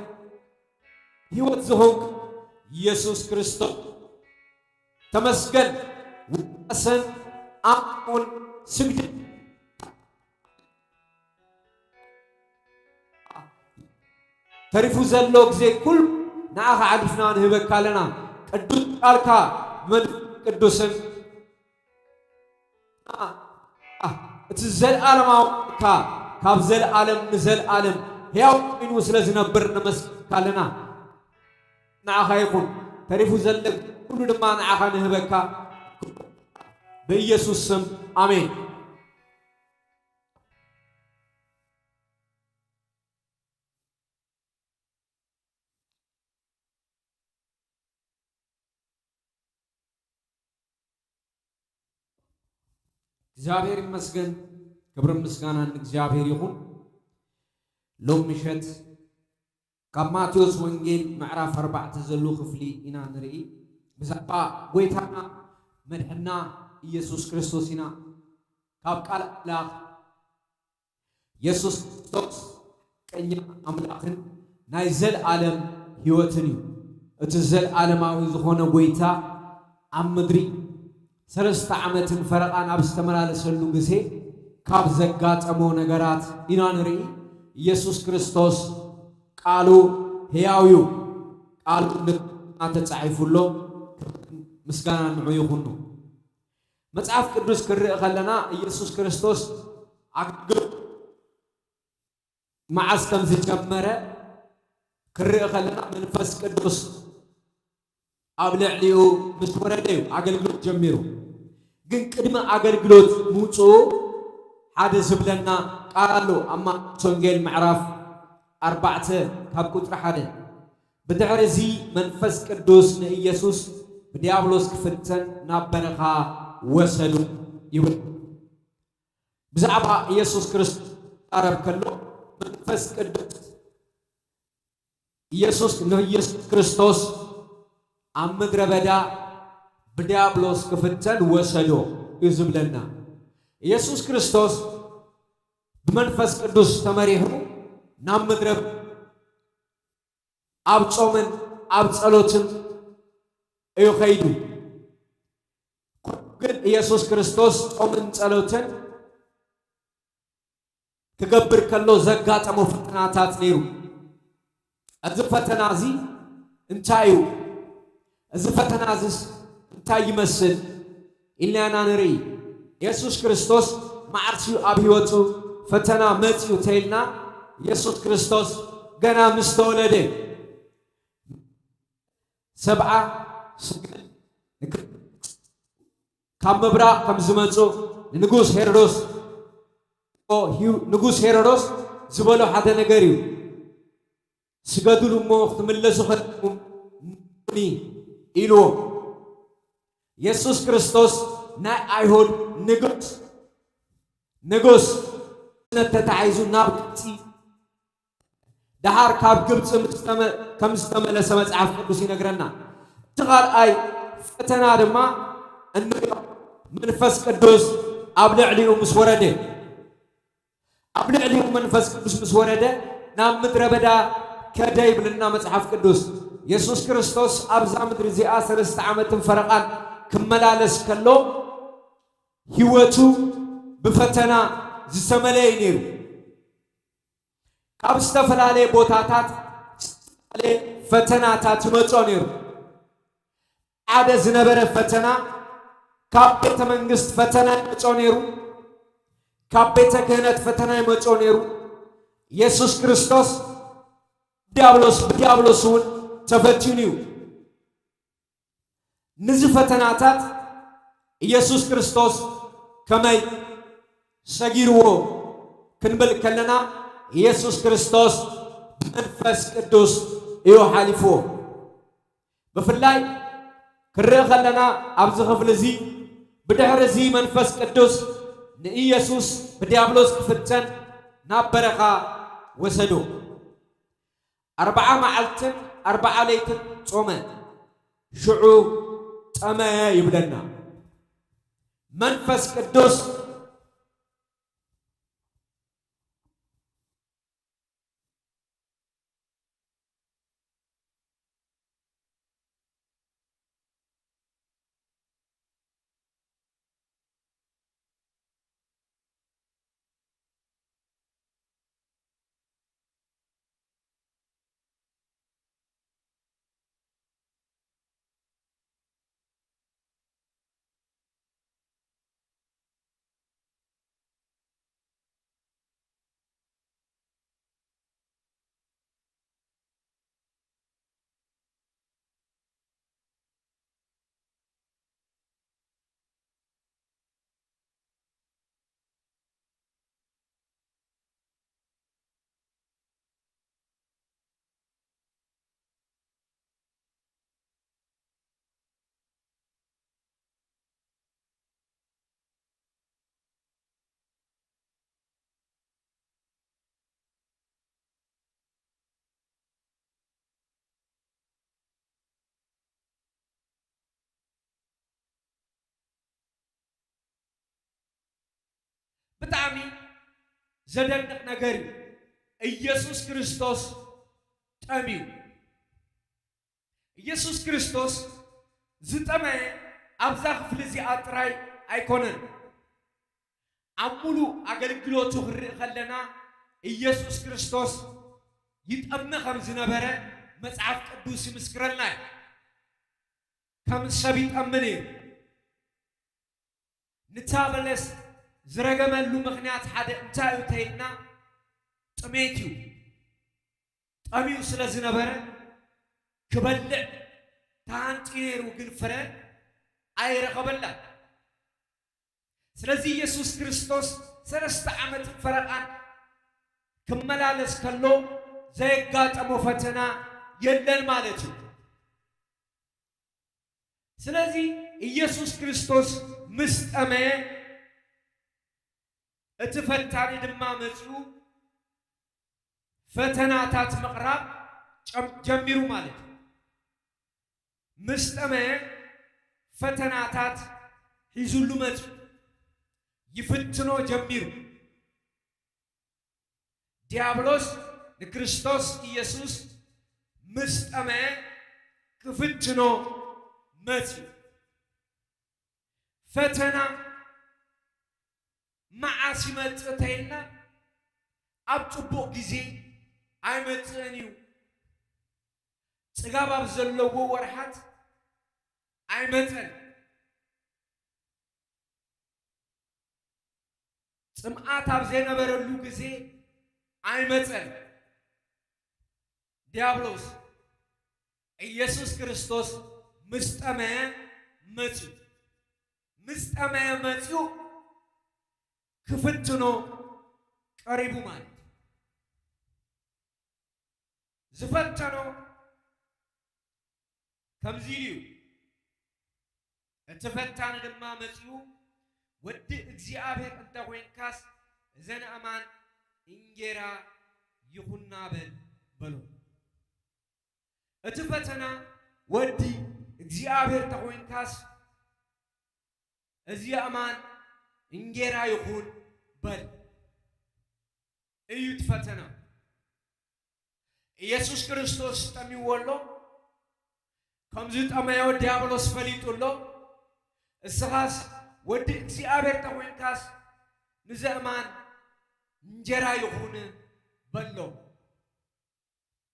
ህይወት ዝኾንክ ኢየሱስ ክርስቶስ ተመስገን። ውዳሰን ኣምልኾን ስግደት ተሪፉ ዘሎ ግዜ ኩሉ ንዓኻ ዓዲፍና ንህበካ ኣለና። ቅዱስ ቃልካ ብመንፈስ ቅዱስን እቲ ዘለኣለማዊ ቃልካ ካብ ዘለኣለም ንዘለኣለም ሕያው ኮይኑ ስለ ዝነብር ነመስግንካ ኣለና። ንዓኻ ይኹን። ተሪፉ ዘሎ ኩሉ ድማ ንዓኻ ንህበካ ብኢየሱስ ስም ኣሜን። እግዚኣብሔር ይመስገን። ክብርን ምስጋናን ንእግዚኣብሔር ይኹን። ሎም ምሸት ካብ ማቴዎስ ወንጌል ምዕራፍ ኣርባዕተ ዘሎ ክፍሊ ኢና ንርኢ። ብዛዕባ ጎይታና መድሕና ኢየሱስ ክርስቶስ ኢና ካብ ቃል ኣምላኽ የሱስ ክርስቶስ ቀኛ ኣምላኽን ናይ ዘለኣለም ህይወትን እዩ። እቲ ዘለኣለማዊ ዝኾነ ጎይታ ኣብ ምድሪ ሰለስተ ዓመትን ፈረቓን ኣብ ዝተመላለሰሉ ግዜ ካብ ዘጋጠሞ ነገራት ኢና ንርኢ። ኢየሱስ ክርስቶስ ቃሉ ህያው እዩ። ቃሉ ልብና ተጻሒፉ ኣሎ። ምስጋና ንዑ ይኹኑ። መጽሓፍ ቅዱስ ክንርኢ ከለና ኢየሱስ ክርስቶስ ኣገልግሎት መዓስ ከም ዝጀመረ ክንርኢ ከለና መንፈስ ቅዱስ ኣብ ልዕሊኡ ምስ ወረደ እዩ ኣገልግሎት ጀሚሩ። ግን ቅድሚ ኣገልግሎት ምውፅኡ ሓደ ዝብለና ቃል ኣሎ። ኣብ ማቴዎስ ወንጌል ምዕራፍ ኣርባዕተ ካብ ቁፅሪ ሓደ፣ ብድሕሪ እዚ መንፈስ ቅዱስ ንኢየሱስ ብዲያብሎስ ክፍተን ናብ በረኻ ወሰዶ ይብል። ብዛዕባ ኢየሱስ ክርስቶስ ክዛረብ ከሎ መንፈስ ቅዱስ ኢየሱስ ንኢየሱስ ክርስቶስ ኣብ ምድረ በዳ ብዲያብሎስ ክፍተን ወሰዶ እዩ ዝብለና። ኢየሱስ ክርስቶስ ብመንፈስ ቅዱስ ተመሪሑ ናብ ምድረ ኣብ ጾምን ኣብ ጸሎትን እዩ ኸይዱ። ግን ኢየሱስ ክርስቶስ ጾምን ጸሎትን ክገብር ከሎ ዘጋጠሞ ፈተናታት ነይሩ። እዚ ፈተና እዚ እንታይ እዩ? እዚ ፈተና እዚስ እንታይ ይመስል? ኢልና ኢና ንርኢ። የሱስ ክርስቶስ መዓርሲ ኣብ ህይወቱ ፈተና መጺኡ ተይልና፣ የሱስ ክርስቶስ ገና ምስ ተወለደ ሰብዓ ሰገል ካብ ምብራቕ ከም ዝመጹ ንንጉስ ሄሮዶስ ንጉስ ሄሮዶስ ዝበሎ ሓደ ነገር እዩ። ስገዱሉ እሞ ክትምለሱ ከለኹም ንዑኒ ኢልዎም። የሱስ ክርስቶስ ናይ ኣይሁድ ንጉስ ንጉስ ተታሒዙ ናብ ግብፂ ደሓር ካብ ግብፂ ምስ ተመ- ከም ዝተመለሰ መፅሓፍ ቅዱስ ይነግረና። እቲ ካልኣይ ፈተና ድማ እንሪኦ መንፈስ ቅዱስ ኣብ ልዕሊኡ ምስ ወረደ ኣብ ልዕሊኡ መንፈስ ቅዱስ ምስ ወረደ ናብ ምድረ በዳ ከደ ይብልና መጽሓፍ ቅዱስ። የሱስ ክርስቶስ ኣብዛ ምድሪ እዚኣ ሰለስተ ዓመትን ፈረቓን ክመላለስ ከሎ ህይወቱ ብፈተና ዝተመለየ እዩ ነይሩ። ካብ ዝተፈላለየ ቦታታት ዝተፈላለየ ፈተናታት ይመጾ ነይሩ። ሓደ ዝነበረ ፈተና ካብ ቤተ መንግስት ፈተና ይመጾ ነይሩ። ካብ ቤተ ክህነት ፈተና ይመጾ ነይሩ። የሱስ ክርስቶስ ዲያብሎስ ብዲያብሎስ እውን ተፈቲኑ እዩ። ንዚ ፈተናታት ኢየሱስ ክርስቶስ ከመይ ሰጊርዎ ክንብል ከለና ኢየሱስ ክርስቶስ ብመንፈስ ቅዱስ እዩ ሓሊፍዎ። ብፍላይ ክንርኢ ከለና ኣብዚ ክፍሊ እዚ ብድሕሪ እዚ መንፈስ ቅዱስ ንኢየሱስ ብዲያብሎስ ክፍተን ናብ በረኻ ወሰዶ። ኣርብዓ መዓልትን ኣርብዓ ለይትን ጾመ፣ ሽዑ ጠመየ ይብለና። መንፈስ ቅዱስ ብጣዕሚ ዘደንቕ ነገር እዩ። ኢየሱስ ክርስቶስ ጠምዩ። ኢየሱስ ክርስቶስ ዝጠመየ ኣብዛ ክፍሊ እዚኣ ጥራይ ኣይኮነን። ኣብ ሙሉእ ኣገልግሎቱ ክንርኢ ከለና ኢየሱስ ክርስቶስ ይጠሚ ከም ዝነበረ መጽሓፍ ቅዱስ ይምስክረልና እዩ። ከም ሰብ ይጠምን እዩ። ንታ በለስ ዝረገመሉ ምኽንያት ሓደ እንታይ እዩ ተይልና ጥሜት እዩ። ጠምዩ ስለ ዝነበረ ክበልዕ ተሃንጢ ነይሩ፣ ግን ፍረ ኣይረኸበላን። ስለዚ ኢየሱስ ክርስቶስ ሰለስተ ዓመት ፈረቓን ክመላለስ ከሎ ዘየጋጠሞ ፈተና የለን ማለት እዩ። ስለዚ ኢየሱስ ክርስቶስ ምስ ጠመየ፣ እቲ ፈታኒ ድማ መጺኡ ፈተናታት ምቕራብ ጨም-፣ ጀሚሩ ማለት እዩ። ምስ ጠመየ ፈተናታት ሒዙሉ መጺኡ፣ ይፍትኖ ጀሚሩ። ዲያብሎስ ንክርስቶስ ኢየሱስ ምስ ጠመየ ክፍትኖ መጺኡ። ፈተና መዓስ ይመጽእ ተይልና፣ ኣብ ጽቡቕ ግዜ ኣይመጽእን እዩ። ጽጋብ ኣብ ዘለዎ ወርሓት ኣይመጸን። ጽምኣት ኣብ ዘይነበረሉ ግዜ ኣይመጸን። ዲያብሎስ ኢየሱስ ክርስቶስ ምስ ጠመየ መጺኡ። ምስ ጠመየ መጺኡ ክፍትኖ ቀሪቡ ማለት እዩ። ዝፈተኖ ከምዚ ኢሉ እዩ። እቲ ፈታኒ ድማ መጺኡ፣ "ወዲ እግዚኣብሔር እንተ ኾይንካስ፣ እዘን ኣእማን እንጌራ ይኹና በል" በሎ። እቲ ፈተና፣ "ወዲ እግዚኣብሔር እንተ ኾይንካስ፣ እዚ ኣእማን እንጌራ ይኹን በል" እዩ እቲ ፈተና። ኢየሱስ ክርስቶስ ጠምይዎ ኣሎ። ከም ዝጠመዮ ዲያብሎስ ፈሊጡ ኣሎ። "እስኻስ ወዲ እግዚኣብሔር ተኾይንካስ፣ ንዘእማን እንጀራ ይኹን" በሎ።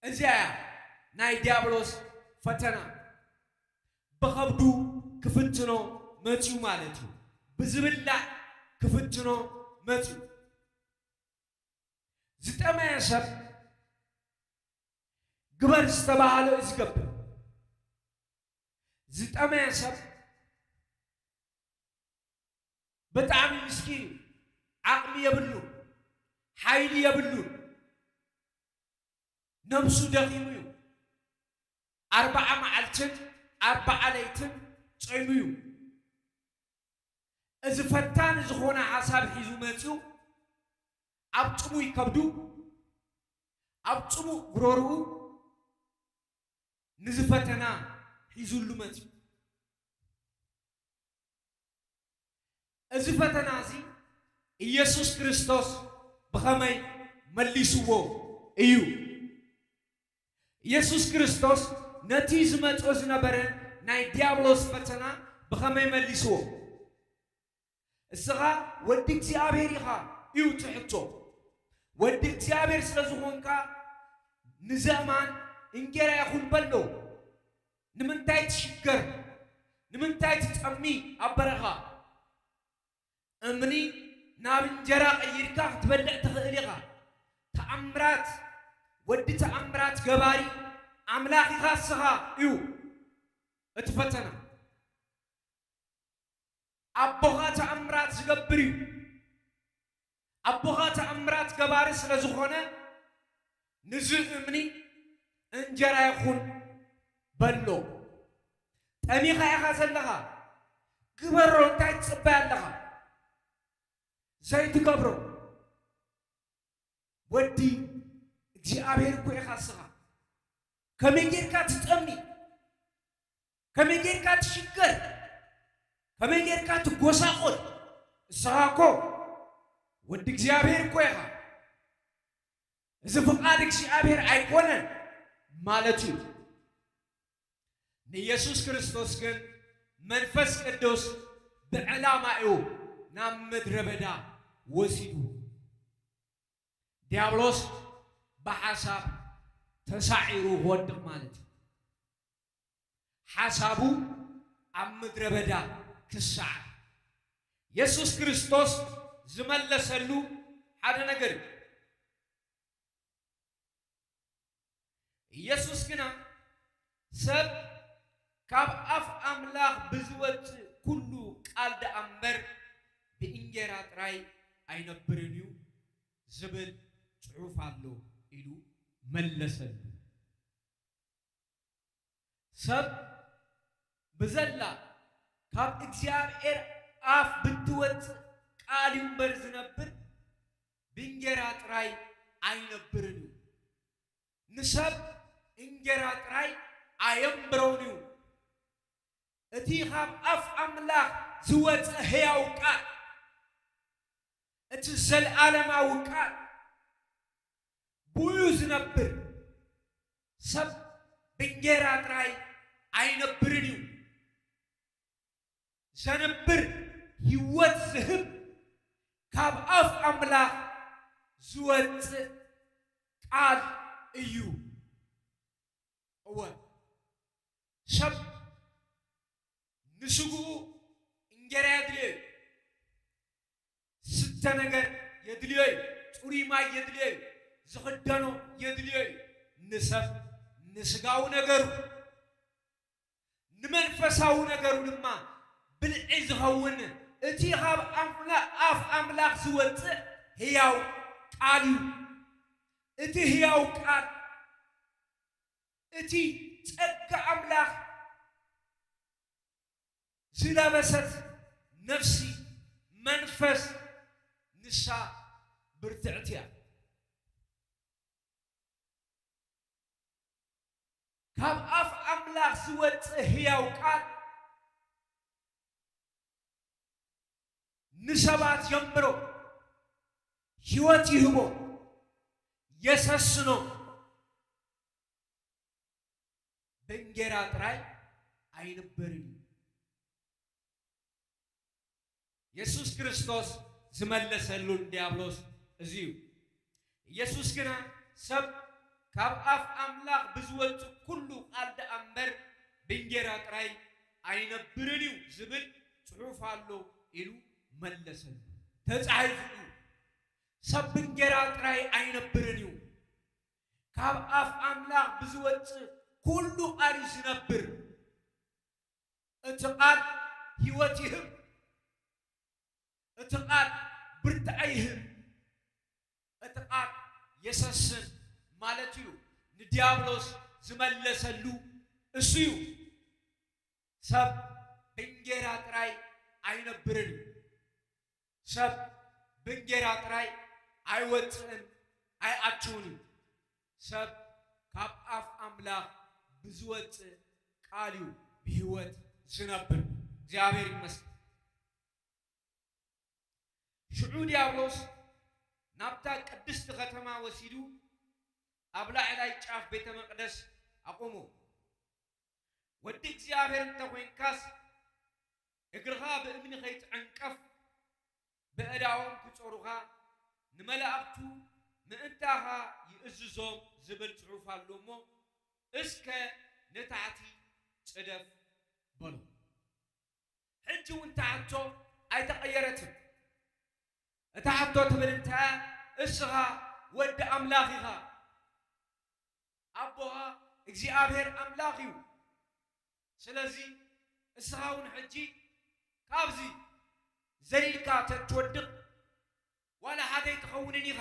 እዚኣ እያ ናይ ዲያብሎስ ፈተና። ብኸብዱ ክፍትኖ መጺኡ ማለት እዩ። ብዝብላዕ ክፍትኖ መጺኡ። ዝጠመየ ሰብ ግበር ዝተባሃሎ እዩ ዝገብር። ዝጠመየ ሰብ ብጣዕሚ ምስኪን እዩ። ዓቕሚ የብሉን፣ ሓይሊ የብሉን። ነብሱ ደኺሙ እዩ። ኣርብዓ መዓልትን ኣርብዓ ለይትን ጾይሙ እዩ። እዚ ፈታኒ ዝኾነ ሓሳብ ሒዙ መጺኡ፣ ኣብ ጽሙይ ከብዱ፣ ኣብ ጽሙእ ጉሮርኡ፣ ንዚ ፈተና ሒዙሉ መጺኡ። እዚ ፈተና እዚ ኢየሱስ ክርስቶስ ብኸመይ መሊስዎ እዩ? ኢየሱስ ክርስቶስ ነቲ ዝመጾ ዝነበረ ናይ ዲያብሎስ ፈተና ብኸመይ መሊስዎ? "እስኻ ወዲ እግዚኣብሔር ኢኻ" እዩ እቲ ሕቶ። "ወዲ እግዚኣብሔር ስለ ዝኾንካ፣ ንዘእማን እንጌራ ይኹን በሎ። ንምንታይ ትሽገር? ንምንታይ ትጠሚ ኣብ በረኻ? እምኒ ናብ እንጀራ ቀይርካ ክትበልዕ ትኽእል ኢኻ። ተኣምራት፣ ወዲ ተኣምራት ገባሪ ኣምላኽ ኢኻ እስኻ" እዩ እቲ ፈተና። ኣቦኻ ተኣምራት ዝገብር እዩ። ኣቦኻ ተኣምራት ገባሪ ስለ ዝኾነ፣ "ንዚ እምኒ እንጀራ ይኹን" በሎ። ጠሚኻ ኢኻ ዘለኻ፣ ግበሮ። እንታይ ትጽበይ ኣለኻ? ዘይትገብሮ? ወዲ እግዚኣብሔር እኮ ኢኻ እስኻ። ከመይ ጌርካ ትጠሚ? ከመይ ጌርካ ትሽገር? ከመይ ጌርካ ትጎሳቆል? እስኻ እኮ ወዲ እግዚኣብሔር እኮ ኢኻ። እዚ ፍቓድ እግዚኣብሔር ኣይኮነን ማለት እዩ። ንኢየሱስ ክርስቶስ ግን መንፈስ ቅዱስ ብዕላማ እዩ ናብ ምድረ በዳ ወሲዱ። ዲያብሎስ ብሓሳብ ተሳዒሩ ክወድቕ ማለት እዩ። ሓሳቡ ኣብ ምድረ በዳ ክሰዓር፣ የሱስ ክርስቶስ ዝመለሰሉ ሓደ ነገር እዩ። ኢየሱስ ግና፣ "ሰብ ካብ ኣፍ ኣምላኽ ብዝወጽእ ኩሉ ቃል ደኣ እምበር፣ ብእንጌራ ጥራይ ኣይነብርን እዩ" ዝብል ጽሑፍ ኣሎ ኢሉ መለሰሉ። ሰብ ብዘላ ካብ እግዚኣብሔር ኣፍ ብትወፅእ ቃል እዩ እምበር ዝነብር፣ ብእንጌራ ጥራይ ኣይነብርን እዩ። ንሰብ እንጌራ ጥራይ ኣየንብሮን እዩ። እቲ ካብ ኣፍ ኣምላኽ ዝወፀ ህያው ቃል፣ እቲ ዘለዓለማዊ ቃል፣ ብኡ ዝነብር። ሰብ ብእንጌራ ጥራይ ኣይነብርን እዩ። ዘንብር ህይወት ዝህብ ካብ ኣፍ ኣምላኽ ዝወፅእ ቃል እዩ። እወ፣ ሰብ ንስግኡ እንጌራ የድልዮ እዩ። ስተ ነገር የድልዮ እዩ። ጽሩይ ማይ የድልዮ እዩ። ዝኽደኖ የድልዮ እዩ። ንሰብ ንስጋዊ ነገሩ፣ ንመንፈሳዊ ነገሩ ድማ ብልዒ ዝኸውን እቲ ካብ ኣምላ-፣ ኣፍ ኣምላኽ ዝወጽእ ህያው ቃል እዩ። እቲ ህያው ቃል፣ እቲ ጸጋ ኣምላኽ ዝለበሰት ነፍሲ፣ መንፈስ፣ ንሳ ብርትዕቲ እያ። ካብ ኣፍ ኣምላኽ ዝወጽእ ህያው ቃል ንሰባት የንብሮ፣ ህይወት ይህቦ፣ የሰስኖ። ብእንጌራ ጥራይ ኣይንበርን እዩ። የሱስ ክርስቶስ ዝመለሰሉ ንድያብሎስ እዚ እዩ። ኢየሱስ ግና፣ "ሰብ ካብ ኣፍ ኣምላኽ ብዝወጽእ ኩሉ ቃል ደኣ እምበር ብእንጌራ ጥራይ ኣይነብርን እዩ ዝብል ጽሑፍ ኣሎ" ኢሉ መለሰሉ። ተጻሒፉ እዩ። ሰብ ብእንጌራ ጥራይ ኣይነብርን እዩ፣ ካብ ኣፍ ኣምላኽ ብዝወጽእ ኩሉ ቃል እዩ ዝነብር። እቲ ቃል ህይወት ይህብ። እቲ ቃል ብርታዐ ይህብ። እቲ ቃል የሰስን ማለት እዩ። ንዲያብሎስ ዝመለሰሉ እሱ እዩ። ሰብ ብእንጌራ ጥራይ ኣይነብርን እዩ። ሰብ ብእንጌራ ጥራይ ኣይወጽእን ኣይኣትውን እዩ። ሰብ ካብ ኣፍ ኣምላኽ ብዝወጽእ ቃል እዩ ብህይወት ዝነብር። እግዚኣብሔር ይመስገን። ሽዑ ዲያብሎስ ናብታ ቅድስቲ ከተማ ወሲዱ ኣብ ላዕላይ ጫፍ ቤተ መቕደስ ኣቑሞ፣ "ወዲ እግዚኣብሔር እንተ ኾይንካስ፣ እግርኻ ብእምኒ ኸይትዕንቀፍ፣ በእዳዎም ክጾሩኻ፣ ንመላእኽቱ ምእንታኻ ይእዝዞም" ዝብል ጽሑፍ ኣሎ እሞ፣ "እስከ ንታሕቲ ጽደፍ" በሎ። ሕጂ እውን እታ ሕቶ ኣይተቐየረትን። እታ ሕቶ ትብል እንታይ እያ? እስኻ ወዲ ኣምላኽ ኢኻ። ኣቦኻ እግዚኣብሔር ኣምላኽ እዩ። ስለዚ እስኻ እውን ሕጂ ካብዚ ዘሊልካ ተትወድቕ ዋላ ሓደ ኣይትኸውንን ኢኻ።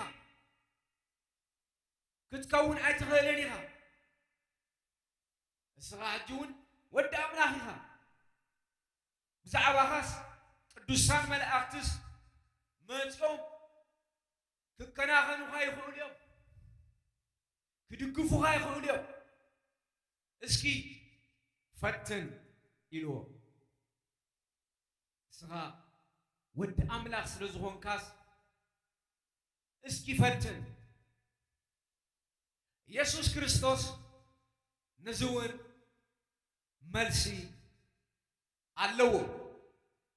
ክትከውን ኣይትኽእልን ኢኻ። እስኻ ሕጂ እውን ወዲ ኣምላኽ ኢኻ። ብዛዕባኻስ ቅዱሳን መላእኽትስ መጺኦም ክከናኸኑኻ ይኽእሉ እዮም፣ ክድግፉኻ ይኽእሉ እዮም። እስኪ ፈትን ኢልዎ። እስኻ ወዲ ኣምላኽ ስለ ዝኾንካስ እስኪ ፈትን። ኢየሱስ ክርስቶስ ነዚ እውን መልሲ ኣለዎ።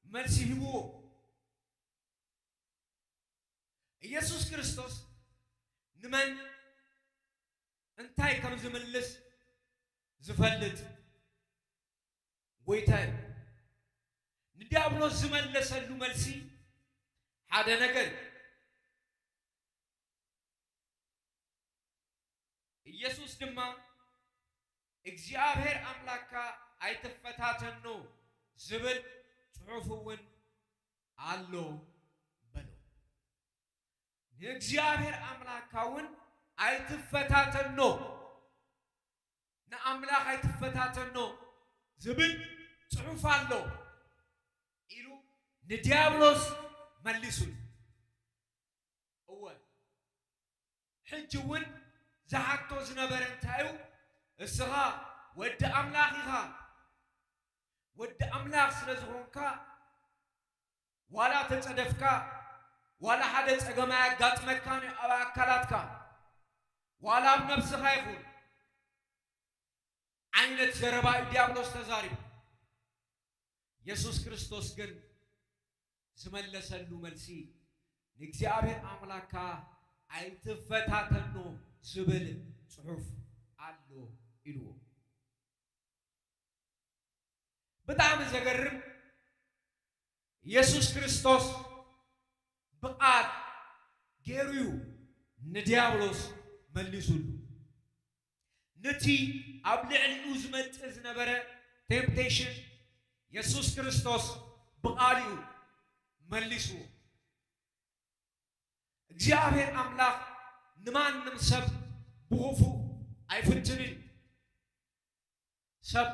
መልሲ ሂብዎ። ኢየሱስ ክርስቶስ ንመን እንታይ ከም ዝምልስ ዝፈልጥ ጎይታ እዩ። ንዲያብሎስ ዝመለሰሉ መልሲ ሓደ ነገር እዩ። ኢየሱስ ድማ፣ "እግዚኣብሔር ኣምላካ ኣይትፈታተኖ ዝብል ጽሑፍ እውን ኣሎ" በሎ። "ንእግዚኣብሔር ኣምላካ እውን ኣይትፈታተኖ፣ ንኣምላኽ ኣይትፈታተኖ ዝብል ጽሑፍ ኣሎ ኢሉ ንዲያብሎስ መሊሱሉ። እወ፣ ሕጂ እውን ዝሓቶ ዝነበረ እንታይ እዩ? እስኻ ወዲ ኣምላኽ ኢኻ። ወዲ ኣምላኽ ስለ ዝኾንካ፣ ዋላ ተጸደፍካ፣ ዋላ ሓደ ጸገም ኣያጋጥመካን እዩ ኣብ ኣካላትካ፣ ዋላ ኣብ ነብስኻ ይኹን ዓይነት ዘረባ እዩ ዲያብሎስ ተዛሪቡ። የሱስ ክርስቶስ ግን ዝመለሰሉ መልሲ፣ "ንእግዚኣብሔር ኣምላክካ ኣይትፈታተኖ ዝብል ጽሑፍ ኣሎ" ኢልዎ። ብጣዕሚ ዘገርም፣ የሱስ ክርስቶስ ብቓል ገይሩ እዩ ንዲያብሎስ መሊሱሉ። ነቲ ኣብ ልዕሊኡ ዝመጽእ ዝነበረ ቴምፕቴሽን የሱስ ክርስቶስ ብቓሉ እዩ መሊስዎ። እግዚኣብሔር ኣምላኽ ንማንም ሰብ ብኽፉእ ኣይፍትንን እዩ። ሰብ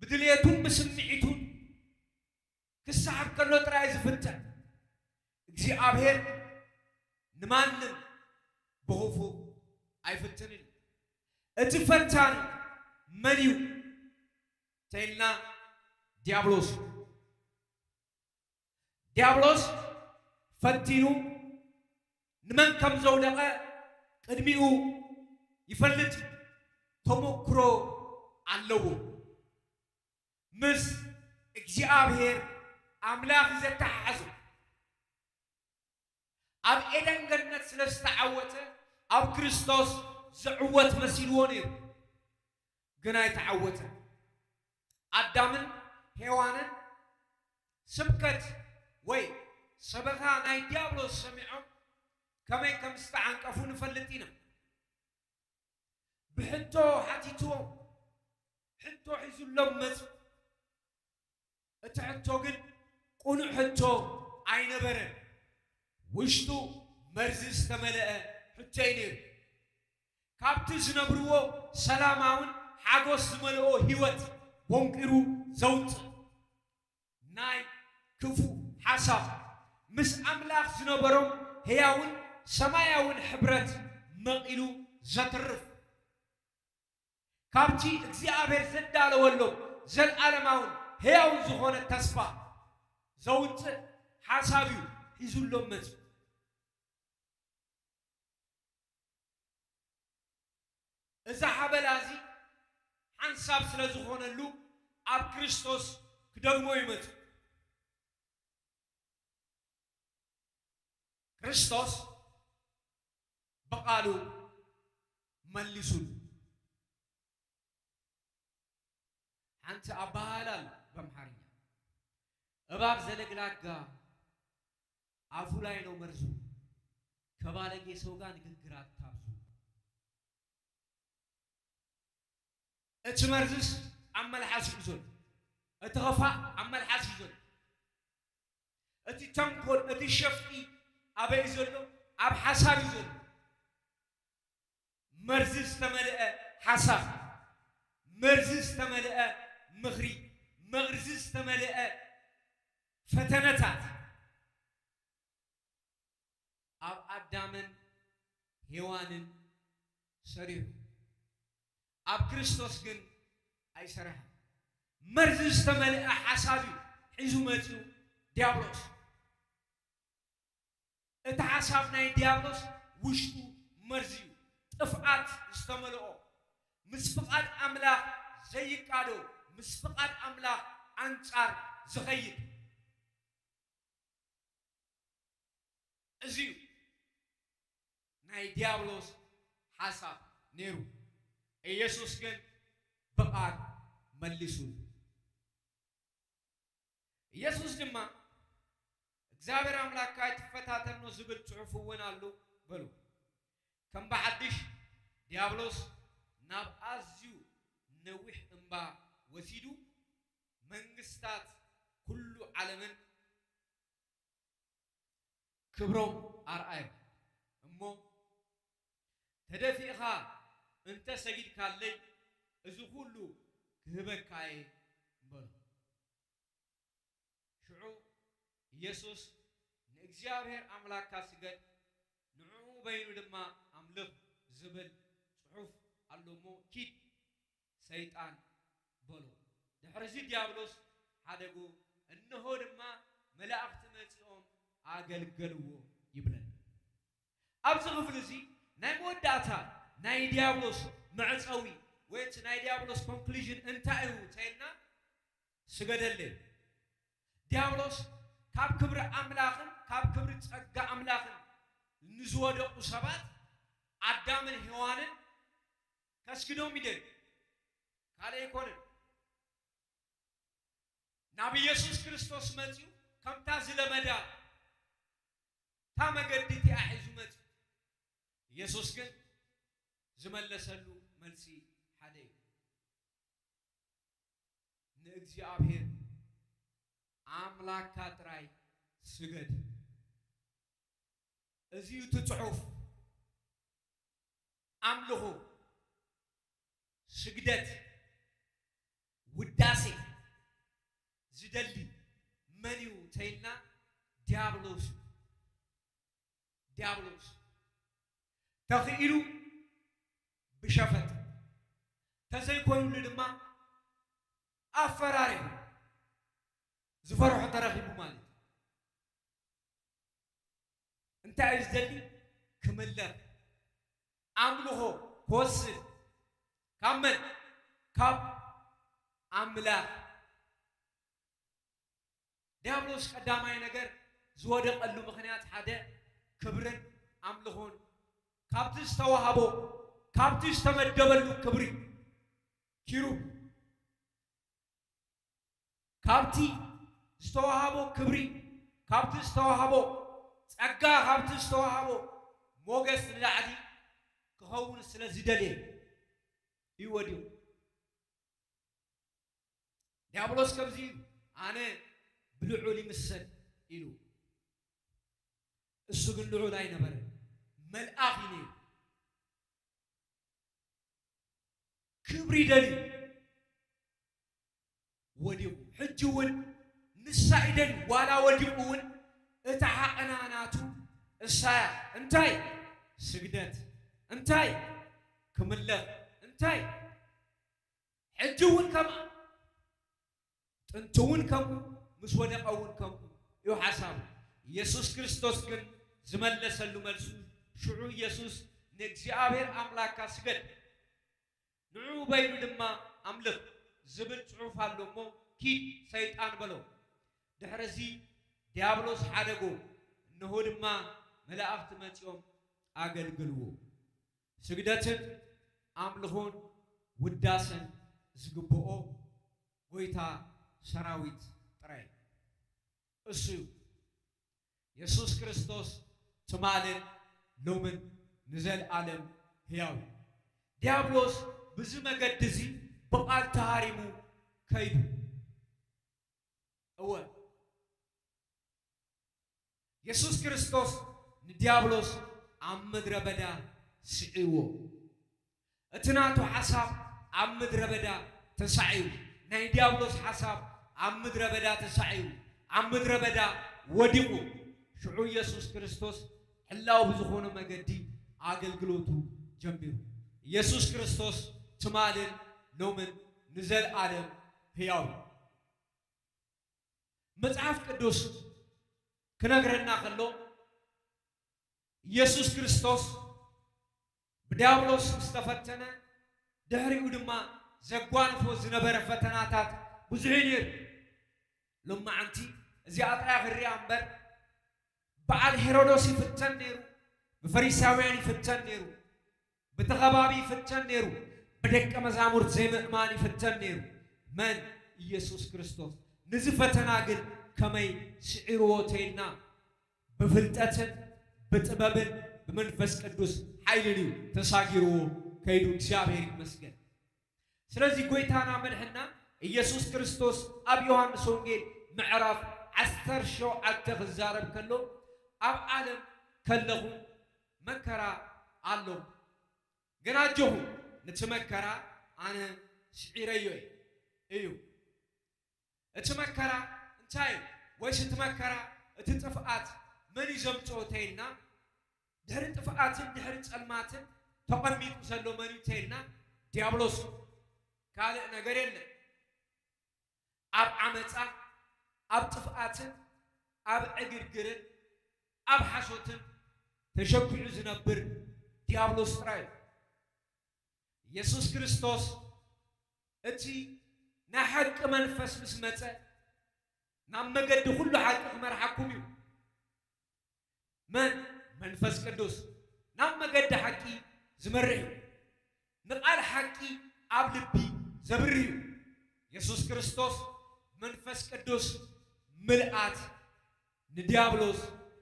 ብድልየቱን ብስምዒቱን ክሰሓብ ከሎ ጥራይ ዝፍተን። እግዚኣብሔር ንማንም ብኽፉእ ኣይፍትንን እዩ። እቲ ፈታኒ መን እዩ ተይልና፣ ዲያብሎስ እዩ። ዲያብሎስ ፈቲኑ ንመን ከም ዘውደቐ ቅድሚኡ ይፈልጥ እዩ። ተመክሮ ኣለዎ። ምስ እግዚኣብሔር ኣምላኽ እዩ ዘተሓሕዞ። ኣብ ኤደን ገነት ስለ ዝተዓወተ ኣብ ክርስቶስ ዝዕወት መሲልዎ ነይሩ፣ ግን ኣይተዓወተን። ኣዳምን ሄዋንን ስብከት ወይ ሰበኻ ናይ ዲያብሎስ ሰሚዖም ከመይ ከም ዝተዓንቀፉ ንፈልጥ ኢና። ብሕቶ ሓቲትዎም፣ ሕቶ ሒዙሎም መጹ። እቲ ሕቶ ግን ቅኑዕ ሕቶ ኣይነበረን። ውሽጡ መርዚ ዝተመልአ ሕቶ እዩ ነይሩ። ካብቲ ዝነብርዎ ሰላማውን ሓጎስ ዝመልኦ ህይወት ቦንቂሩ ዘውጽእ ናይ ክፉእ ሓሳብ፣ ምስ ኣምላኽ ዝነበሮም ህያውን ሰማያውን ሕብረት መቒሉ ዘትርፍ፣ ካብቲ እግዚኣብሔር ዘዳለወሎም ዘልኣለማውን ህያውን ዝኾነ ተስፋ ዘውጽእ ሓሳብ እዩ ሒዙሎም መጺኡ። እዛ ሓበላ እዚ ሓንሳብ ስለ ዝኾነሉ ኣብ ክርስቶስ ክደግሞ ይመጽእ። ክርስቶስ ብቓሉ መሊሱሉ። ሓንቲ ኣበሃህላ ኣሎ በምሓርኛ፣ "እባብ ዘለግላጋ ኣፉ ላይ ነው መርዙ፣ ከባለጌ ሰው ጋር ንግግር አታብዙ።" እቲ መርዝስ ኣብ መልሓስ እዩ ዘሎ። እቲ ኽፋእ ኣብ መልሓስ እዩ ዘሎ። እቲ ተንኮል፣ እቲ ሸፍጢ ኣበይ እዩ ዘሎ? ኣብ ሓሳብ እዩ ዘሎ። መርዚ ዝተመልአ ሓሳብ፣ መርዚ ዝተመልአ ምኽሪ፣ መርዚ ዝተመልአ ፈተነታት ኣብ ኣዳምን ሄዋንን ሰሪሑ፣ ኣብ ክርስቶስ ግን ኣይሰረሐን። መርዚ ዝተመልአ ሓሳብ እዩ ሒዙ መጺኡ ዲያብሎስ። እቲ ሓሳብ ናይ ዲያብሎስ ውሽጡ መርዚ እዩ፣ ጥፍኣት ዝተመልኦ፣ ምስ ፍቓድ ኣምላኽ ዘይቃዶ፣ ምስ ፍቓድ ኣምላኽ ኣንጻር ዝኸይድ። እዚ እዩ ናይ ዲያብሎስ ሓሳብ ነይሩ። ኢየሱስ ግን ብቓል መሊሱሉ። ኢየሱስ ድማ፣ "እግዚኣብሔር ኣምላክካ ኣይትፈታተኖ ዝብል ጽሑፍ እውን ኣሎ" በሉ። ከም ብሓድሽ ዲያብሎስ ናብ ኣዝዩ ነዊሕ እምባ ወሲዱ፣ መንግስታት ኩሉ ዓለምን ክብሮም ኣርኣዮም። እሞ፣ "ተደፊእኻ እንተ ሰጊድካለይ፣ እዚ ኩሉ ክህበካ እየ" በሎ። ኢየሱስ ንእግዚኣብሔር ኣምላኽካ ስገድ፣ ንዕኡ በይኑ ድማ ኣምልኽ ዝብል ጽሑፍ ኣሎ እሞ ኪድ ሰይጣን በሎ። ድሕርዚ ዲያብሎስ ሓደጎ፣ እንሆ ድማ መላእኽቲ መጺኦም ኣገልገልዎ ይብለና። ኣብዚ ክፍሊ እዚ ናይ መወዳእታ ናይ ዲያብሎስ መዕጸዊ ወይ እቲ ናይ ዲያብሎስ ኮንክሉዥን እንታይ እዩ ተይልና ስገደለይ። ዲያብሎስ ካብ ክብሪ ኣምላኽን ካብ ክብሪ ጸጋ ኣምላኽን ንዝወደቑ ሰባት ኣዳምን ሔዋንን ከስግዶም ይደል ካልእ ኣይኮነን። ናብ ኢየሱስ ክርስቶስ መጺኡ ከምታ ዝለመዳ እታ መገዲ እቲኣ ሒዙ መጺኡ። ኢየሱስ ግን ዝመለሰሉ መልሲ ሓደ እዩ። ንእግዚኣብሔር ኣምላካ ጥራይ ስገድ። እዚ እዩ እቲ ጽሑፍ። ኣምልኾ፣ ስግደት፣ ውዳሴ ዝደሊ መን እዩ ተይልና ዲያብሎስ እዩ። ዲያብሎስ ተኽኢሉ ብሸፈጥ ተዘይኮይኑሉ ድማ ኣፈራሪሑ ዝፈርሖ ተረኺቡ ማለት እዩ። እንታይ እዩ ዝደሊ? ክምለኽ፣ ኣምልኾ ክወስድ ካብ መን? ካብ ኣምላኽ። ዲያብሎስ ቀዳማይ ነገር ዝወደቐሉ ምኽንያት ሓደ ክብርን ኣምልኾን ካብቲ ዝተዋህቦ ካብቲ ዝተመደበሉ ክብሪ ኪሩብ ካብቲ ዝተዋህቦ ክብሪ ካብቲ ዝተዋህቦ ጸጋ ካብቲ ዝተዋህቦ ሞገስ ንላዕሊ ክኸውን ስለ ዝደልየ እዩ ወዲቑ። ዲያብሎስ ከምዚ ኢሉ ኣነ ብልዑል ይምሰል ኢሉ። እሱ ግን ልዑል ኣይነበረን፣ መልኣኽ እዩ ነይሩ። ክብሪ ይደልዩ ወዲቑ። ሕጂ እውን ንሳ ይደልዩ ዋላ ወዲቑ እውን እታ ሓቐና ናቱ እሳያ እንታይ ስግደት እንታይ ክምለኽ እንታይ ሕጂ እውን ከምኣ ጥንቲ እውን ከምኡ ምስ ወደቐ እውን ከምኡ እዩ ሓሳቡ። ኢየሱስ ክርስቶስ ግን ዝመለሰሉ መልሱ ሽዑ ኢየሱስ ንእግዚኣብሔር ኣምላካ ስገድ ንዕኡ በይኑ ድማ ኣምልኽ ዝብል ጽሑፍ ኣሎ እሞ ኪድ ሰይጣን በሎ። ድሕርዚ ዲያብሎስ ሓደጎ፣ እንሆ ድማ መላእኽቲ መጺኦም ኣገልግልዎ። ስግደትን ኣምልኾን ውዳሰን ዝግብኦ ጎይታ ሰራዊት ጥራይ እሱ እዩ። የሱስ ክርስቶስ ትማልን ሎምን ንዘልኣለም ህያው እዩ። ዲያብሎስ ብዚ መገዲ እዚ ብቓል ተሃሪሙ ከይዱ። እወ የሱስ ክርስቶስ ንዲያብሎስ ኣብ ምድረ በዳ ስዒዎ። እቲ ናቱ ሓሳብ ኣብ ምድረ በዳ ተሳዒዩ፣ ናይ ዲያብሎስ ሓሳብ ኣብ ምድረ በዳ ተሳዒዩ፣ ኣብ ምድረ በዳ ወዲቑ። ሽዑ የሱስ ክርስቶስ ሕላው ብዝኾነ መገዲ ኣገልግሎቱ ጀሚሩ። የሱስ ክርስቶስ ትማልን ሎምን ንዘልኣለም ህያው እዩ። መጽሓፍ ቅዱስ ክነግረና ከሎ የሱስ ክርስቶስ ብዲያብሎስ ዝተፈተነ ድሕሪኡ ድማ ዘጓንፎ ዝነበረ ፈተናታት ብዙሕ እዩ ነይሩ። ሎማዓንቲ እዚኣ ጥራይ ክንሪኣ እምበር በዓል ሄሮዶስ ይፍተን ነይሩ፣ ብፈሪሳውያን ይፍተን ነይሩ፣ ብቲ ኸባቢ ይፍተን ነይሩ፣ ብደቀ መዛሙርት ዘይምእማን ይፍተን ነይሩ። መን? ኢየሱስ ክርስቶስ። ንዚ ፈተና ግን ከመይ ስዒርዎ ተይልና ብፍልጠትን ብጥበብን ብመንፈስ ቅዱስ ሓይልን እዩ ተሳጊርዎ ከይዱ። እግዚኣብሔር ይመስገን። ስለዚ ጎይታና መድሕና ኢየሱስ ክርስቶስ ኣብ ዮሃንስ ወንጌል ምዕራፍ ዓሰርተ ሸውዓተ ክዛረብ ከሎ ኣብ ዓለም ከለኹ መከራ ኣሎ፣ ግን ኣጆኹ ነቲ መከራ ኣነ ስዒረዮ እየ እዩ። እቲ መከራ እንታይ እዩ? ወይስ እቲ መከራ እቲ ጥፍኣት መን እዩ ዘምጽኦ ተይልና፣ ድሕሪ ጥፍኣትን ድሕሪ ጸልማትን ተቐሚጡ ዘሎ መን እዩ ተይልና፣ ዲያብሎስ እዩ። ካልእ ነገር የለን። ኣብ ዓመጻን ኣብ ጥፍኣትን ኣብ ዕግርግርን ኣብ ሓሶትን ተሸኪዑ ዝነብር ዲያብሎስ ጥራይ እዩ። ኢየሱስ ክርስቶስ እቲ ናይ ሓቂ መንፈስ ምስ መጸ፣ ናብ መገዲ ኩሉ ሓቂ ክመርሓኩም እዩ። መን? መንፈስ ቅዱስ ናብ መገዲ ሓቂ ዝመርሕ እዩ። ንቓል ሓቂ ኣብ ልቢ ዘብርህ እዩ። የሱስ ክርስቶስ መንፈስ ቅዱስ ምልኣት ንዲያብሎስ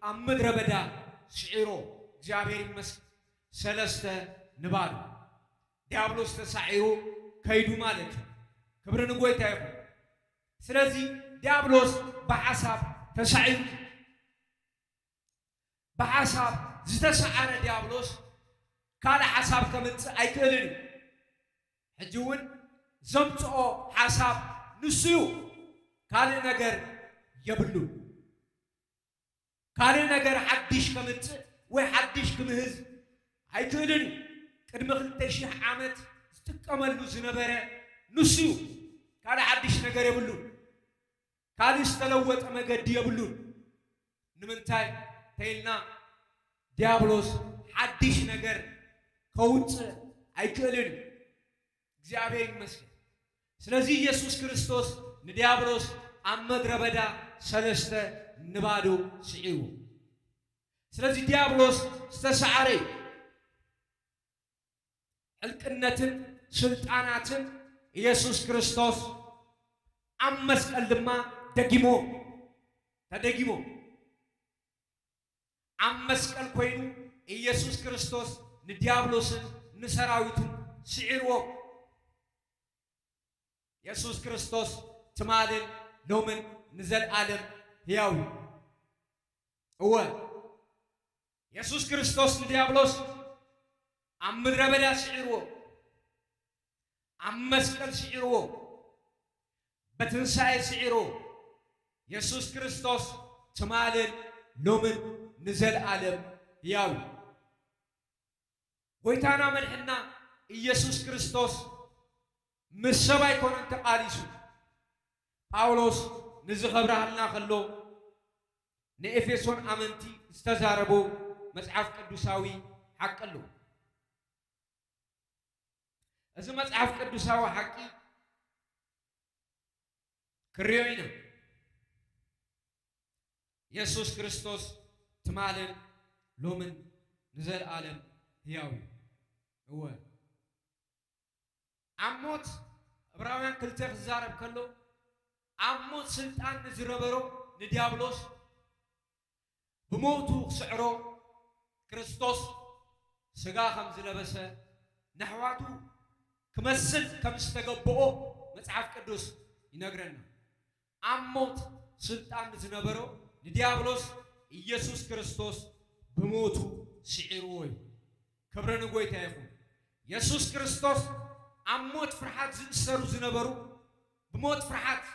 ኣብ ምድረ በዳ ስዒሮ፣ እግዚኣብሔር ይመስገን፣ ሰለስተ ንባዶ። ዲያብሎስ ተሳዒሩ ከይዱ ማለት እዩ። ክብሪ ንጎይታ ይኹን። ስለዚ ዲያብሎስ ብሓሳብ ተሳዒሩ። ብሓሳብ ዝተሳዓረ ዲያብሎስ ካልእ ሓሳብ ከምጽእ ኣይክእልን እዩ። ሕጂ እውን ዘምጽኦ ሓሳብ ንሱ እዩ። ካልእ ነገር የብሉን። ካልእ ነገር ሓድሽ ከምጽእ ወይ ሓድሽ ክምህዝ ኣይክእልን እዩ። ቅድሚ ክልተ ሺሕ ዓመት ዝጥቀመሉ ዝነበረ ንሱ እዩ። ካልእ ሓድሽ ነገር የብሉን። ካልእ ዝተለወጠ መገዲ የብሉን። ንምንታይ ተይልና፣ ዲያብሎስ ሓድሽ ነገር ከውፅእ ኣይክእልን እዩ። እግዚኣብሔር ይመስገን። ስለዚ ኢየሱስ ክርስቶስ ንዲያብሎስ ኣብ ምድረ በዳ ሰለስተ ንባዶ ስዒቡ። ስለዚ ዲያብሎስ ዝተሰዓረ እዩ። ሕልቅነትን ስልጣናትን ኢየሱስ ክርስቶስ ኣብ መስቀል ድማ ደጊሞ፣ ተደጊሞ። ኣብ መስቀል ኮይኑ ኢየሱስ ክርስቶስ ንዲያብሎስን ንሰራዊቱን ስዒርዎ። የሱስ ክርስቶስ ትማልን ሎምን ንዘልኣለም ህያው እዩ። እወ፣ የሱስ ክርስቶስ ንዲያብሎስ ኣብ ምድረ በዳ ስዒርዎ፣ ኣብ መስቀል ስዒርዎ፣ በትንሳኤ ስዒርዎ። የሱስ ክርስቶስ ትማልን ሎምን ንዘልኣለም ህያው እዩ። ጎይታና መድሕና ኢየሱስ ክርስቶስ ምስ ሰብ ኣይኮነን ተቓሊሱ። ጳውሎስ ንዚ ከብርሃልና ከሎ ንኤፌሶን ኣመንቲ ዝተዛረቦ መጽሓፍ ቅዱሳዊ ሓቂ ኣሎ። እዚ መጽሓፍ ቅዱሳዊ ሓቂ ክርዮ ኢና። የሱስ ክርስቶስ ትማልን ሎምን ንዘልኣለም ህያው እዩ። እወ፣ ኣብ ሞት፣ ዕብራውያን ክልተ ክዛረብ ከሎ፣ ኣብ ሞት ስልጣን ንዝነበሮ ንዲያብሎስ ብሞቱ ክስዕሮ፣ ክርስቶስ ስጋ ከም ዝለበሰ፣ ነሕዋቱ ክመስል ከም ዝተገብኦ መጽሓፍ ቅዱስ ይነግረና። ኣብ ሞት ስልጣን ዝነበሮ ንዲያብሎስ ኢየሱስ ክርስቶስ ብሞቱ ስዒርዎ እዩ። ክብሪ ንጎይታ ይኹን። የሱስ ክርስቶስ ኣብ ሞት ፍርሓት ዝእሰሩ ዝነበሩ፣ ብሞት ፍርሓት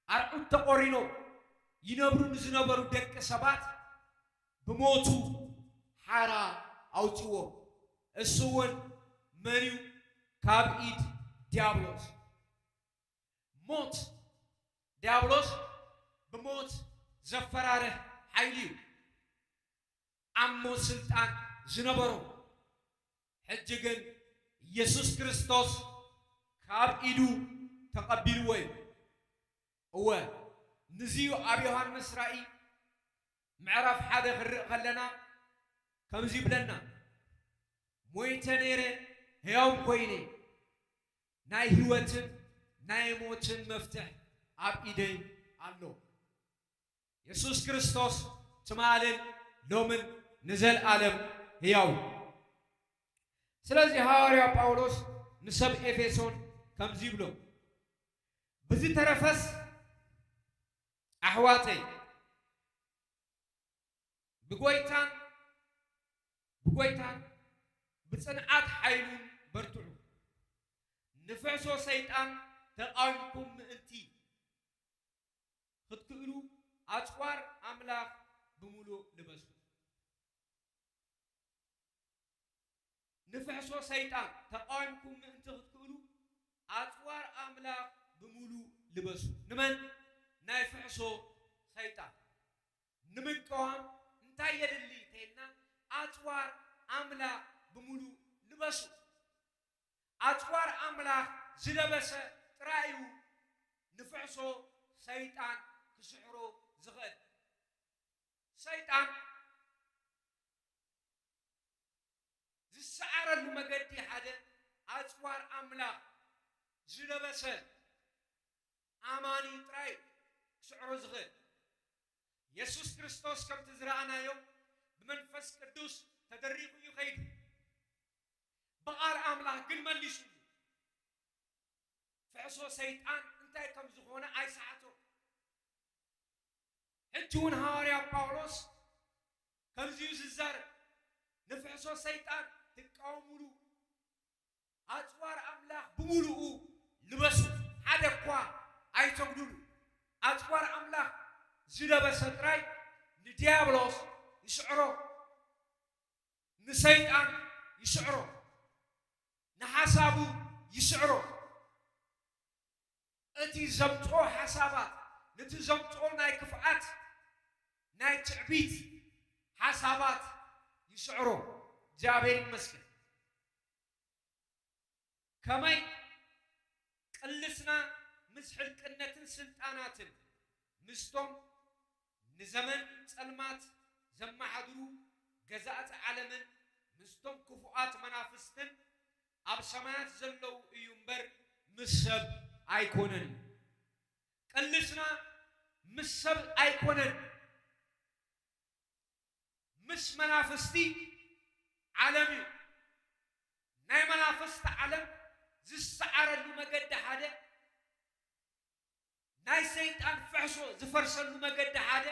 ኣርዑት ተቖሪኖም ይነብሩ ንዝነበሩ ደቂ ሰባት ብሞቱ ሓራ ኣውጽዎ። እሱ እውን መን እዩ? ካብ ኢድ ዲያብሎስ። ሞት፣ ዲያብሎስ ብሞት ዘፈራርህ ሓይሊ እዩ። ኣብ ሞት ስልጣን ዝነበሮ፣ ሕጂ ግን ኢየሱስ ክርስቶስ ካብ ኢዱ ተቐቢልዎ እዩ። እወ፣ ንዚዩ ኣብ ዮሃንስ ራእይ ምዕራፍ ሓደ ክንርኢ ከለና ከምዚ ይብለና፣ "ሞይተ ነይረ፣ ሕያውም ኮይነ፣ ናይ ህይወትን ናይ ሞትን መፍትሕ ኣብ ኢደይ ኣሎ።" የሱስ ክርስቶስ ትማልን ሎምን ንዘልኣለም ህያው እዩ። ስለዚ ሃዋርያ ጳውሎስ ንሰብ ኤፌሶን ከምዚ ይብሎ፣ "ብዝተረፈስ ኣሕዋተይ፣ ብጎይታን፣ ብጎይታን ብጽንዓት ሓይሉን በርትዑ። ንፍሕሶ ሰይጣን ተቓዊምኩም ምእንቲ ክትክእሉ፣ ኣጽዋር ኣብ ኣምላኽ ብምሉእ ልበሱ። ንፍሕሶ ሰይጣን ተቓዊምኩም ምእንቲ ክትክእሉ፣ ኣጽዋር ኣምላኽ ብምሉእ ልበሱ። ንመን? ናይ ፍሕሶ ሰይጣን ንምቅዋም እንታይ የድሊ እንተኢልና፣ ኣጽዋር ኣምላኽ ብምሉእ ልበሱ። ኣጽዋር ኣምላኽ ዝለበሰ ጥራይ እዩ ንፍሕሶ ሰይጣን ክስዕሮ ዝኽእል። ሰይጣን ዝሰዓረሉ መገዲ ሓደ፣ ኣጽዋር ኣምላኽ ዝለበሰ ኣማኒ ጥራይ ክስዕሮ ዝኽእል። የሱስ ክርስቶስ ከምቲ ዝረኣናዮ ብመንፈስ ቅዱስ ተደሪኹ እዩ ከይዱ። ብቓል ኣምላኽ ግን መሊሱሉ። ፍሕሶ ሰይጣን እንታይ ከም ዝኾነ ኣይሰሓቶን። ሕጂ እውን ሃዋርያ ጳውሎስ ከምዚ እዩ ዝዛረብ፣ ንፍሕሶ ሰይጣን ትቃወሙሉ፣ ኣጽዋር ኣምላኽ ብምሉኡ ልበሱ፣ ሓደ እኳ ኣይተጉድሉ። ኣጽዋር ኣምላኽ ዝለበሰ ጥራይ ንዲያብሎስ ይስዕሮ፣ ንሰይጣን ይስዕሮ፣ ንሓሳቡ ይስዕሮ። እቲ ዘምጽኦ ሓሳባት፣ ነቲ ዘምጽኦ ናይ ክፍኣት፣ ናይ ትዕቢት ሓሳባት ይስዕሮ። እግዚኣብሔር ይመስገን። ከመይ? ቅልስና ምስ ሕልቅነትን ስልጣናትን፣ ምስቶም ንዘመን ጸልማት ዘመሓድሩ ገዛእቲ ዓለምን፣ ምስቶም ክፉኣት መናፍስትን ኣብ ሰማያት ዘለዉ እዩ እምበር፣ ምስ ሰብ ኣይኮነን። ቅልስና ምስ ሰብ ኣይኮነን፣ ምስ መናፍስቲ ዓለም እዩ። ናይ መናፍስቲ ዓለም ዝሰዓረሉ መገዲ ሓደ፣ ናይ ሰይጣን ፍሕሶ ዝፈርሰሉ መገዲ ሓደ፣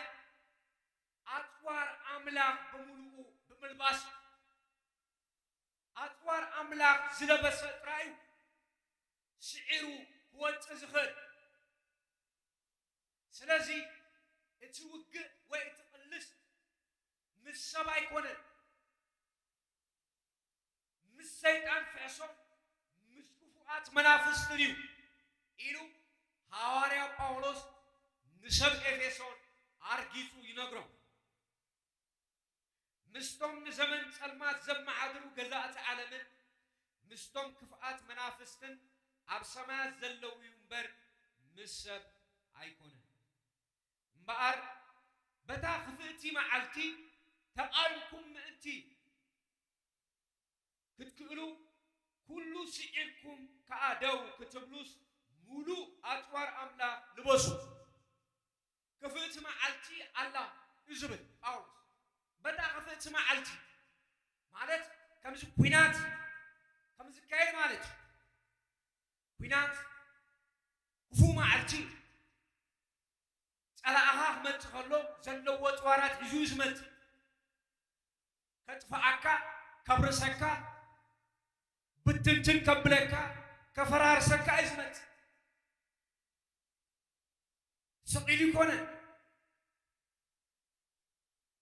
ኣጽዋር ኣምላኽ ብምሉኡ ብምልባስ እዩ። ኣጽዋር ኣምላኽ ዝለበሰ ጥራይ እዩ ስዒሩ ክወጽእ ዝኽእል። ስለዚ እቲ ውግእ ወይ እቲ ቅልስ ምስ ሰብ ኣይኮነን፣ ምስ ሰይጣን ፍሕሶ፣ ምስ ክፉኣት መናፍስትን እዩ ኢሉ ሃዋርያ ጳውሎስ ንሰብ ኤፌሶን ኣርጊጹ ይነግሮም። ምስቶም ንዘመን ጸልማት ዘመሓድሩ ገዛእቲ ዓለምን ምስቶም ክፍኣት መናፍስትን ኣብ ሰማያት ዘለዉ እዩ እምበር፣ ምስ ሰብ ኣይኮነን። እምበኣር፣ በታ ክፍእቲ መዓልቲ ተቓዊምኩም ምእንቲ ክትክእሉ፣ ኩሉ ስዒርኩም ከኣ ደው ክትብሉስ፣ ምሉእ ኣጽዋር ኣምላኽ ልበሱ። ክፍእቲ መዓልቲ ኣላ እዩ ዝብል ጳውሎስ። በታ ክፍእቲ መዓልቲ ማለት ከምዚ ኲናት ከም ዝካየድ ማለት እዩ። ኲናት ክፉእ መዓልቲ እዩ። ጸላእኻ ክመጽእ ከሎ ዘለዎ ኣጽዋራት ሒዙ እዩ ዝመጽእ። ከጥፍኣካ፣ ከብርሰካ፣ ብትንትን ከብለካ፣ ከፈራርሰካ እዩ ዝመጽእ። ስቕ ኢሉ ይኮነን።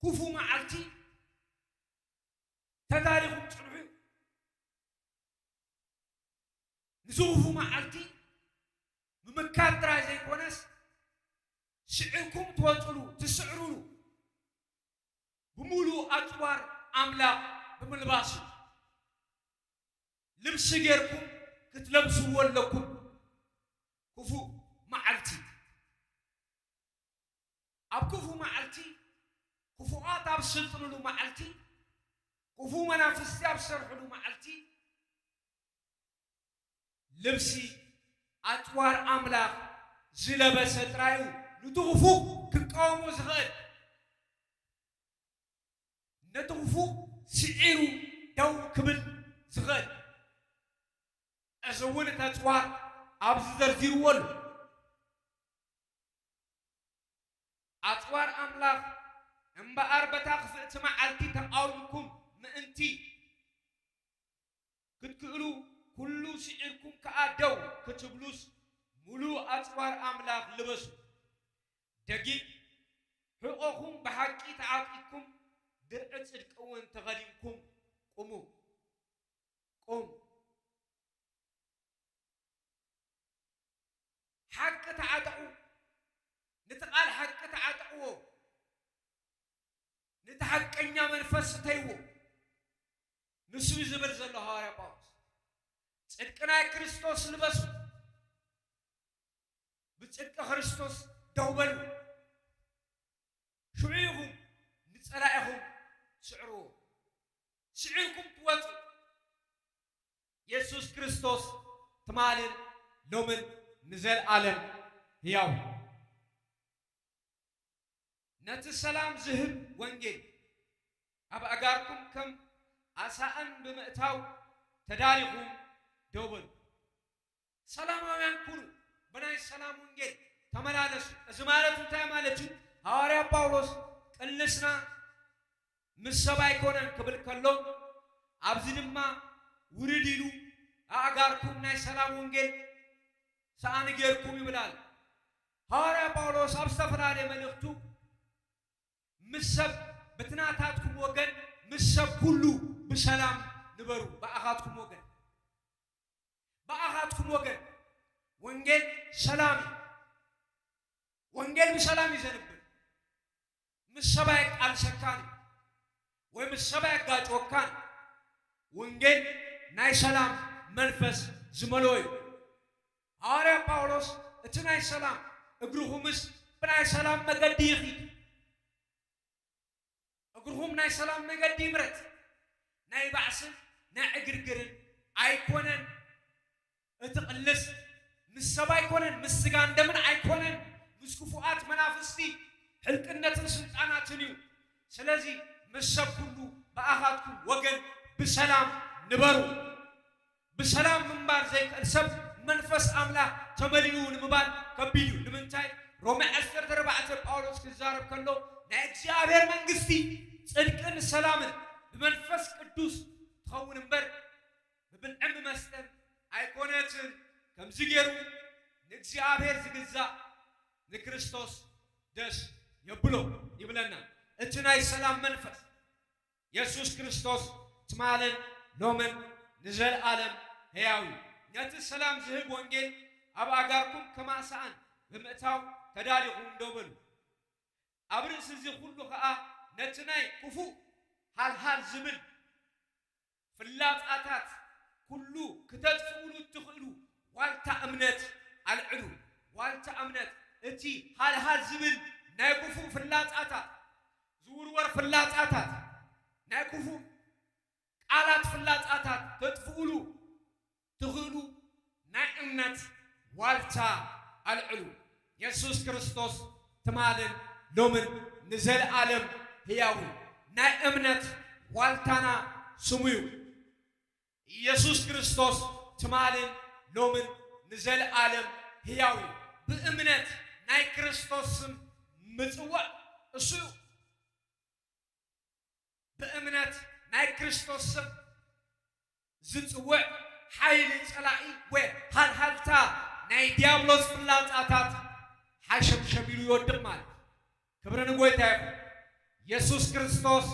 ክፉእ መዓልቲ ተዳሊኹም ጽንሑ እዩ። ንዚ ክፉእ መዓልቲ ምምካት ጥራይ ዘይኮነስ፣ ስዒርኩም ትወጽሉ፣ ትስዕሩሉ፣ ብምሉእ ኣጽዋር ኣምላኽ ብምልባስ እዩ። ልብሲ ጌርኩም ክትለብስዎ ኣለኩም። ክፉእ መዓልቲ፣ ኣብ ክፉእ መዓልቲ፣ ክፉኣት ኣብ ዝስልጥኑሉ መዓልቲ፣ ክፉእ መናፍስቲ ኣብ ዝሰርሕሉ መዓልቲ፣ ልብሲ ኣጽዋር ኣምላኽ ዝለበሰ ጥራይ እዩ ነቲ ክፉእ ክቃወሞ ዝኽእል። ነቲ ክፉእ ስዒሩ ደው ክብል ዝኽእል። እዚ እውን እቲ ኣጽዋር ኣብዚ ዘርዚርዎ ኣሎ። ኣጽዋር ኣምላኽ እምበኣር በታ ክፍእቲ መዓልቲ ተቓዊምኩም ምእንቲ ክትክእሉ፣ ኩሉ ስዒርኩም ከኣ ደው ክትብሉስ፣ ምሉእ ኣጽዋር ኣምላኽ ልበሱ። ደጊም ሕቖኹም ብሓቂ ተዓጢቕኩም፣ ድርዒ ጽድቂ እውን ተኸዲንኩም ቁሙ። ቁም። ሓቂ ተዓጠቑ። ነቲ ቃል ሓቂ ተዓጠቕዎ። ነቲ ሓቀኛ መንፈስ ስተይዎ። ንሱ እዩ ዝብል ዘሎ ሃዋርያ ጳውሎስ። ጽድቂ ናይ ክርስቶስ ልበሱ። ብጽድቂ ክርስቶስ ደው በሉ። ሽዑ ኢኹም ንጸላኢኹም ስዕርዎ። ስዒርኩም ትወጹ። የሱስ ክርስቶስ ትማልን ሎምን ንዘለኣለም ህያው። ነቲ ሰላም ዝህብ ወንጌል ኣብ ኣጋርኩም ከም ኣሳእን ብምእታው ተዳሊኹም ደው በሉ። ሰላማውያን ኩኑ፣ ብናይ ሰላም ወንጌል ተመላለሱ። እዚ ማለት እንታይ ማለት እዩ? ሃዋርያ ጳውሎስ ቅልስና ምስ ሰብ ኣይኮነን ክብል ከሎ፣ ኣብዚ ድማ ውርድ ኢሉ ኣእጋርኩም ናይ ሰላም ወንጌል ሰኣኒ ጌርኩም ይብል ኣሎ። ሃዋርያ ጳውሎስ ኣብ ዝተፈላለየ መልእኽቱ ምስ ሰብ፣ በቲ ናታትኩም ወገን ምስ ሰብ ኩሉ ብሰላም ንበሩ። ብኣኻትኩም ወገን፣ ብኣኻትኩም ወገን ወንጌል ሰላም እዩ። ወንጌል ብሰላም እዩ ዘንብር። ምስ ሰብ ኣየቃልሰካን እዩ፣ ወይ ምስ ሰብ ኣየጋጭወካን። ወንጌል ናይ ሰላም መንፈስ ዝመልኦ እዩ። ሃዋርያ ጳውሎስ እቲ ናይ ሰላም፣ እግርኹምስ ብናይ ሰላም መገዲ ይኺድ። እግርኹም ናይ ሰላም መገዲ ይምረጽ። ናይ ባዕስን ናይ ዕግርግርን ኣይኮነን። እቲ ቅልስ ምስ ሰብ ኣይኮነን፣ ምስ ስጋን ደምን ኣይኮነን፣ ምስ ክፉኣት መናፍስቲ፣ ሕልቅነትን ስልጣናትን እዩ። ስለዚ ምስ ሰብ ኩሉ ብኣኻትኩም ወገን ብሰላም ንበሩ። ብሰላም ምንባር ዘይክእል ሰብ መንፈስ ኣምላኽ ተመሊኡ ንምባል ከቢድ እዩ። ንምንታይ? ሮሜ ዓሰርተ ኣርባዕተ ጳውሎስ ክዛረብ ከሎ ናይ እግዚኣብሔር መንግስቲ ጽድቅን ሰላምን ብመንፈስ ቅዱስ ትኸውን እምበር ብብልዕን ብመስተን ኣይኮነትን። ከምዚ ገይሩ ንእግዚኣብሔር ዝግዛእ ንክርስቶስ ደስ የብሎ ይብለና። እቲ ናይ ሰላም መንፈስ የሱስ ክርስቶስ ትማልን ሎምን ንዘለኣለም ሕያው እዩ። ነቲ ሰላም ዝህብ ወንጌል ኣብ ኣጋርኩም ከማእሳኣን ብምእታው ተዳሊኹም ደው በሉ። ኣብ ርእሲ እዚ ኩሉ ኸኣ ነቲ ናይ ክፉእ ሃልሃል ዝብል ፍላጻታት ኩሉ ክተጥፍእሉ እትኽእሉ ዋልታ እምነት ኣልዕሉ። ዋልታ እምነት፣ እቲ ሃልሃል ዝብል ናይ ክፉእ ፍላጻታት፣ ዝውርወር ፍላጻታት፣ ናይ ክፉእ ቃላት ፍላጻታት ተጥፍእሉ ትኽእሉ ናይ እምነት ዋልታ ኣልዕሉ። የሱስ ክርስቶስ ትማልን ሎምን ንዘለኣለም ህያው እዩ። ናይ እምነት ዋልታና ስሙ እዩ። ኢየሱስ ክርስቶስ ትማልን ሎምን ንዘለኣለም ህያው እዩ። ብእምነት ናይ ክርስቶስ ስም ምጽዋዕ እሱ እዩ። ብእምነት ናይ ክርስቶስ ስም ዝጽውዕ ሓይሊ ጸላኢ ወይ ሃልሃልታ ናይ ዲያብሎስ ፍላጻታት ሓሸምሸም ኢሉ ይወድቕ ማለት እዩ። ክብሪ ንጎይታ ይኹን። የሱስ ክርስቶስ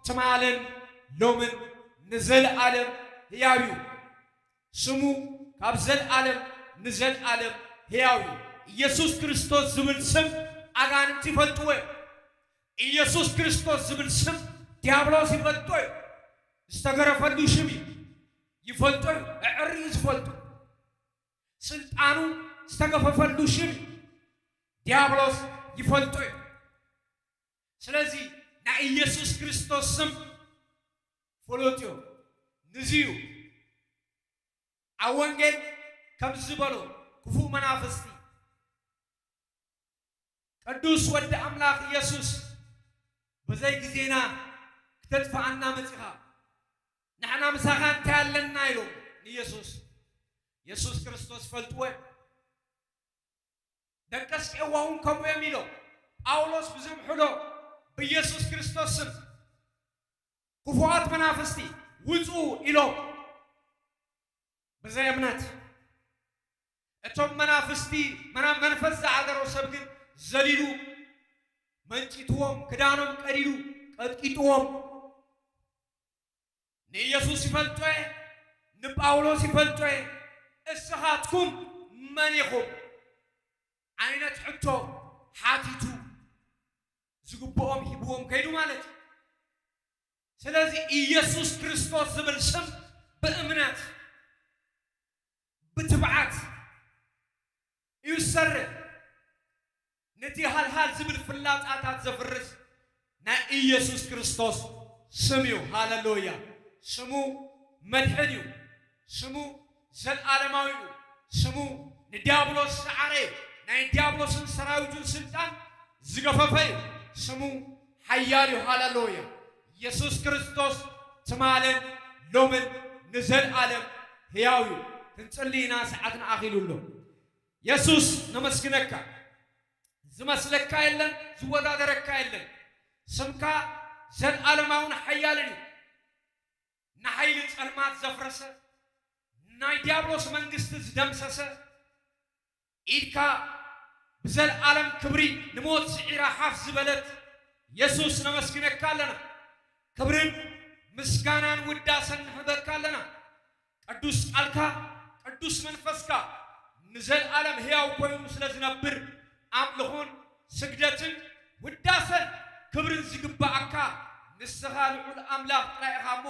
ትማልን ሎምን ንዘለኣለም ህያው እዩ። ስሙ ካብ ዘልኣለም ንዘልኣለም ሕያው እዩ። ኢየሱስ ክርስቶስ ዝብል ስም ኣጋንንቲ ይፈልጥዎ እዮም። ኢየሱስ ክርስቶስ ዝብል ስም ዲያብሎስ ይፈልጦ እዩ። ዝተገረፈሉ ሽም እዩ። ይፈልጦ እዩ። ኣዕሪዩ ዝፈልጦ፣ ስልጣኑ ዝተገፈፈሉ ሽም እዩ። ዲያብሎስ ይፈልጦ እዩ። ስለዚ ናይ ኢየሱስ ክርስቶስ ስም ፍሉጥ እዩ። ንዚ እዩ ኣብ ወንጌል ከምዚ ዝበሎ ክፉእ መናፍስቲ፣ ቅዱስ ወዲ ኣምላኽ ኢየሱስ፣ በዘይ ግዜና ክተጥፍኣና መጺኻ፣ ንሕና ምሳኻ እንታይ ኣለና? ኢሎም ንኢየሱስ። ኢየሱስ ክርስቶስ ይፈልጥዎ እዮም። ደቂ ኣስቄዋ እውን ከምኡ እዮም ኢሎም። ጳውሎስ ብዘምሕሎ ብኢየሱስ ክርስቶስ ስም ክፉኣት መናፍስቲ ውጹ ኢሎም። ብዘይ እምነት እቶም መናፍስቲ፣ መና-፣ መንፈስ ዝዓደሮ ሰብ ግን ዘሊሉ መንጪትዎም፣ ክዳኖም ቀዲዱ ቀጥቂጥዎም። ንኢየሱስ ይፈልጦ እየ፣ ንጳውሎስ ይፈልጦ እየ፣ እስኻትኩም መን ኢኹም ዓይነት ሕቶ ሓቲቱ ዝግብኦም ሂብዎም ከይዱ ማለት እዩ። ስለዚ ኢየሱስ ክርስቶስ ዝብል ስም ብእምነት ብትብዓት እዩ ዝሰርሕ። ነቲ ሃልሃል ዝብል ፍላጻታት ዘፍርስ ናይ ኢየሱስ ክርስቶስ ስም እዩ። ሃሌሉያ! ስሙ መድሕን እዩ። ስሙ ዘለዓለማዊ እዩ። ስሙ ንዲያብሎስ ዝዓረየ፣ ናይ ዲያብሎስን ሰራዊቱን ስልጣን ዝገፈፈ እዩ። ስሙ ሓያል እዩ። ሃሌሉያ! ኢየሱስ ክርስቶስ ትማልን ሎምን ንዘለዓለም ሕያው እዩ። ክንጽሊ ኢና፣ ሰዓትና ኣኺሉ ኣሎ። የሱስ ነመስግነካ። ዝመስለካ የለን፣ ዝወዳደረካ የለን። ስምካ ዘለዓለማውን ሓያልን እዩ። ንሓይሊ ጸልማት ዘፍረሰ፣ ናይ ዲያብሎስ መንግስቲ ዝደምሰሰ፣ ኢድካ ብዘለዓለም ክብሪ ንሞት ስዒራ ሓፍ ዝበለት የሱስ ነመስግነካ ኣለና። ክብርን ምስጋናን ውዳሰን ንሕበካ ኣለና። ቅዱስ ቃልካ፣ ቅዱስ መንፈስካ ንዘለዓለም ሕያው ኮይኑ ስለ ዝነብር፣ ኣምልኾን ስግደትን ውዳሰን ክብርን ዝግብኣካ ንስኻ ልዑል ኣምላኽ ጥራይ ኢኻ እሞ፣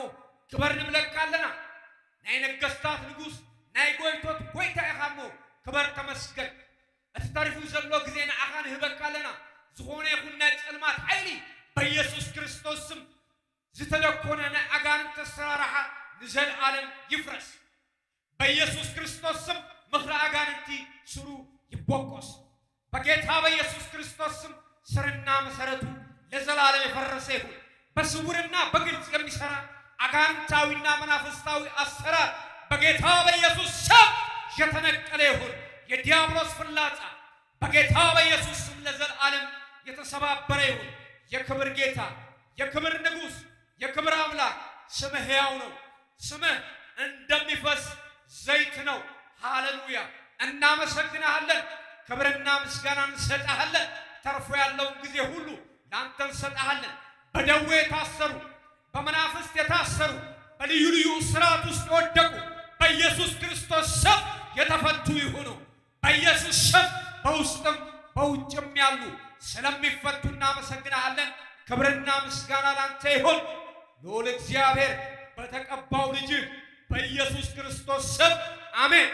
ክበር ንብለካ ኣለና። ናይ ነገስታት ንጉስ፣ ናይ ጎይቶት ጎይታ ኢኻ እሞ፣ ክበር ተመስገን። እቲ ተሪፉ ዘሎ ግዜ ንዓኻ ንህበካ ኣለና። ዝኾነ ይኹን ናይ ጸልማት ሓይሊ በኢየሱስ ክርስቶስ ስም ዝተደኮነ ናይ ኣጋንንቲ ኣሰራርሓ ንዘለዓለም ይፍረስ። በኢየሱስ ክርስቶስ ስም ምኽሪ ኣጋንንቲ ስሩ ይቦቆስ። በጌታ በኢየሱስ ክርስቶስ ስም ስርና መሰረቱ ለዘላለም የፈረሰ ይሁን። በስውርና በግልጽ የሚሰራ አጋንንታዊና መናፍስታዊ አሰራር በጌታ በኢየሱስ ስም የተነቀለ ይሁን። የዲያብሎስ ፍላጻ በጌታ በኢየሱስ ስም ለዘላለም የተሰባበረ ይሁን። የክብር ጌታ፣ የክብር ንጉሥ፣ የክብር አምላክ ስምህ ሕያው ነው። ስምህ እንደሚፈስ ዘይት ነው። ሃሌሉያ! እናመሰግንሃለን፣ ክብርና ምስጋና እንሰጥሃለን። ተርፎ ያለውን ጊዜ ሁሉ ለአንተ እንሰጥሃለን። በደዌ የታሰሩ፣ በመናፍስት የታሰሩ፣ በልዩ ልዩ እስራት ውስጥ የወደቁ በኢየሱስ ክርስቶስ ስም የተፈቱ ይሁኑ። በኢየሱስ ስም በውስጥም በውጭም ያሉ ስለሚፈቱ እናመሰግንሃለን። ክብርና ምስጋና ላንተ ይሁን። ልዑል እግዚአብሔር በተቀባው ልጅህ በኢየሱስ ክርስቶስ ስም አሜን።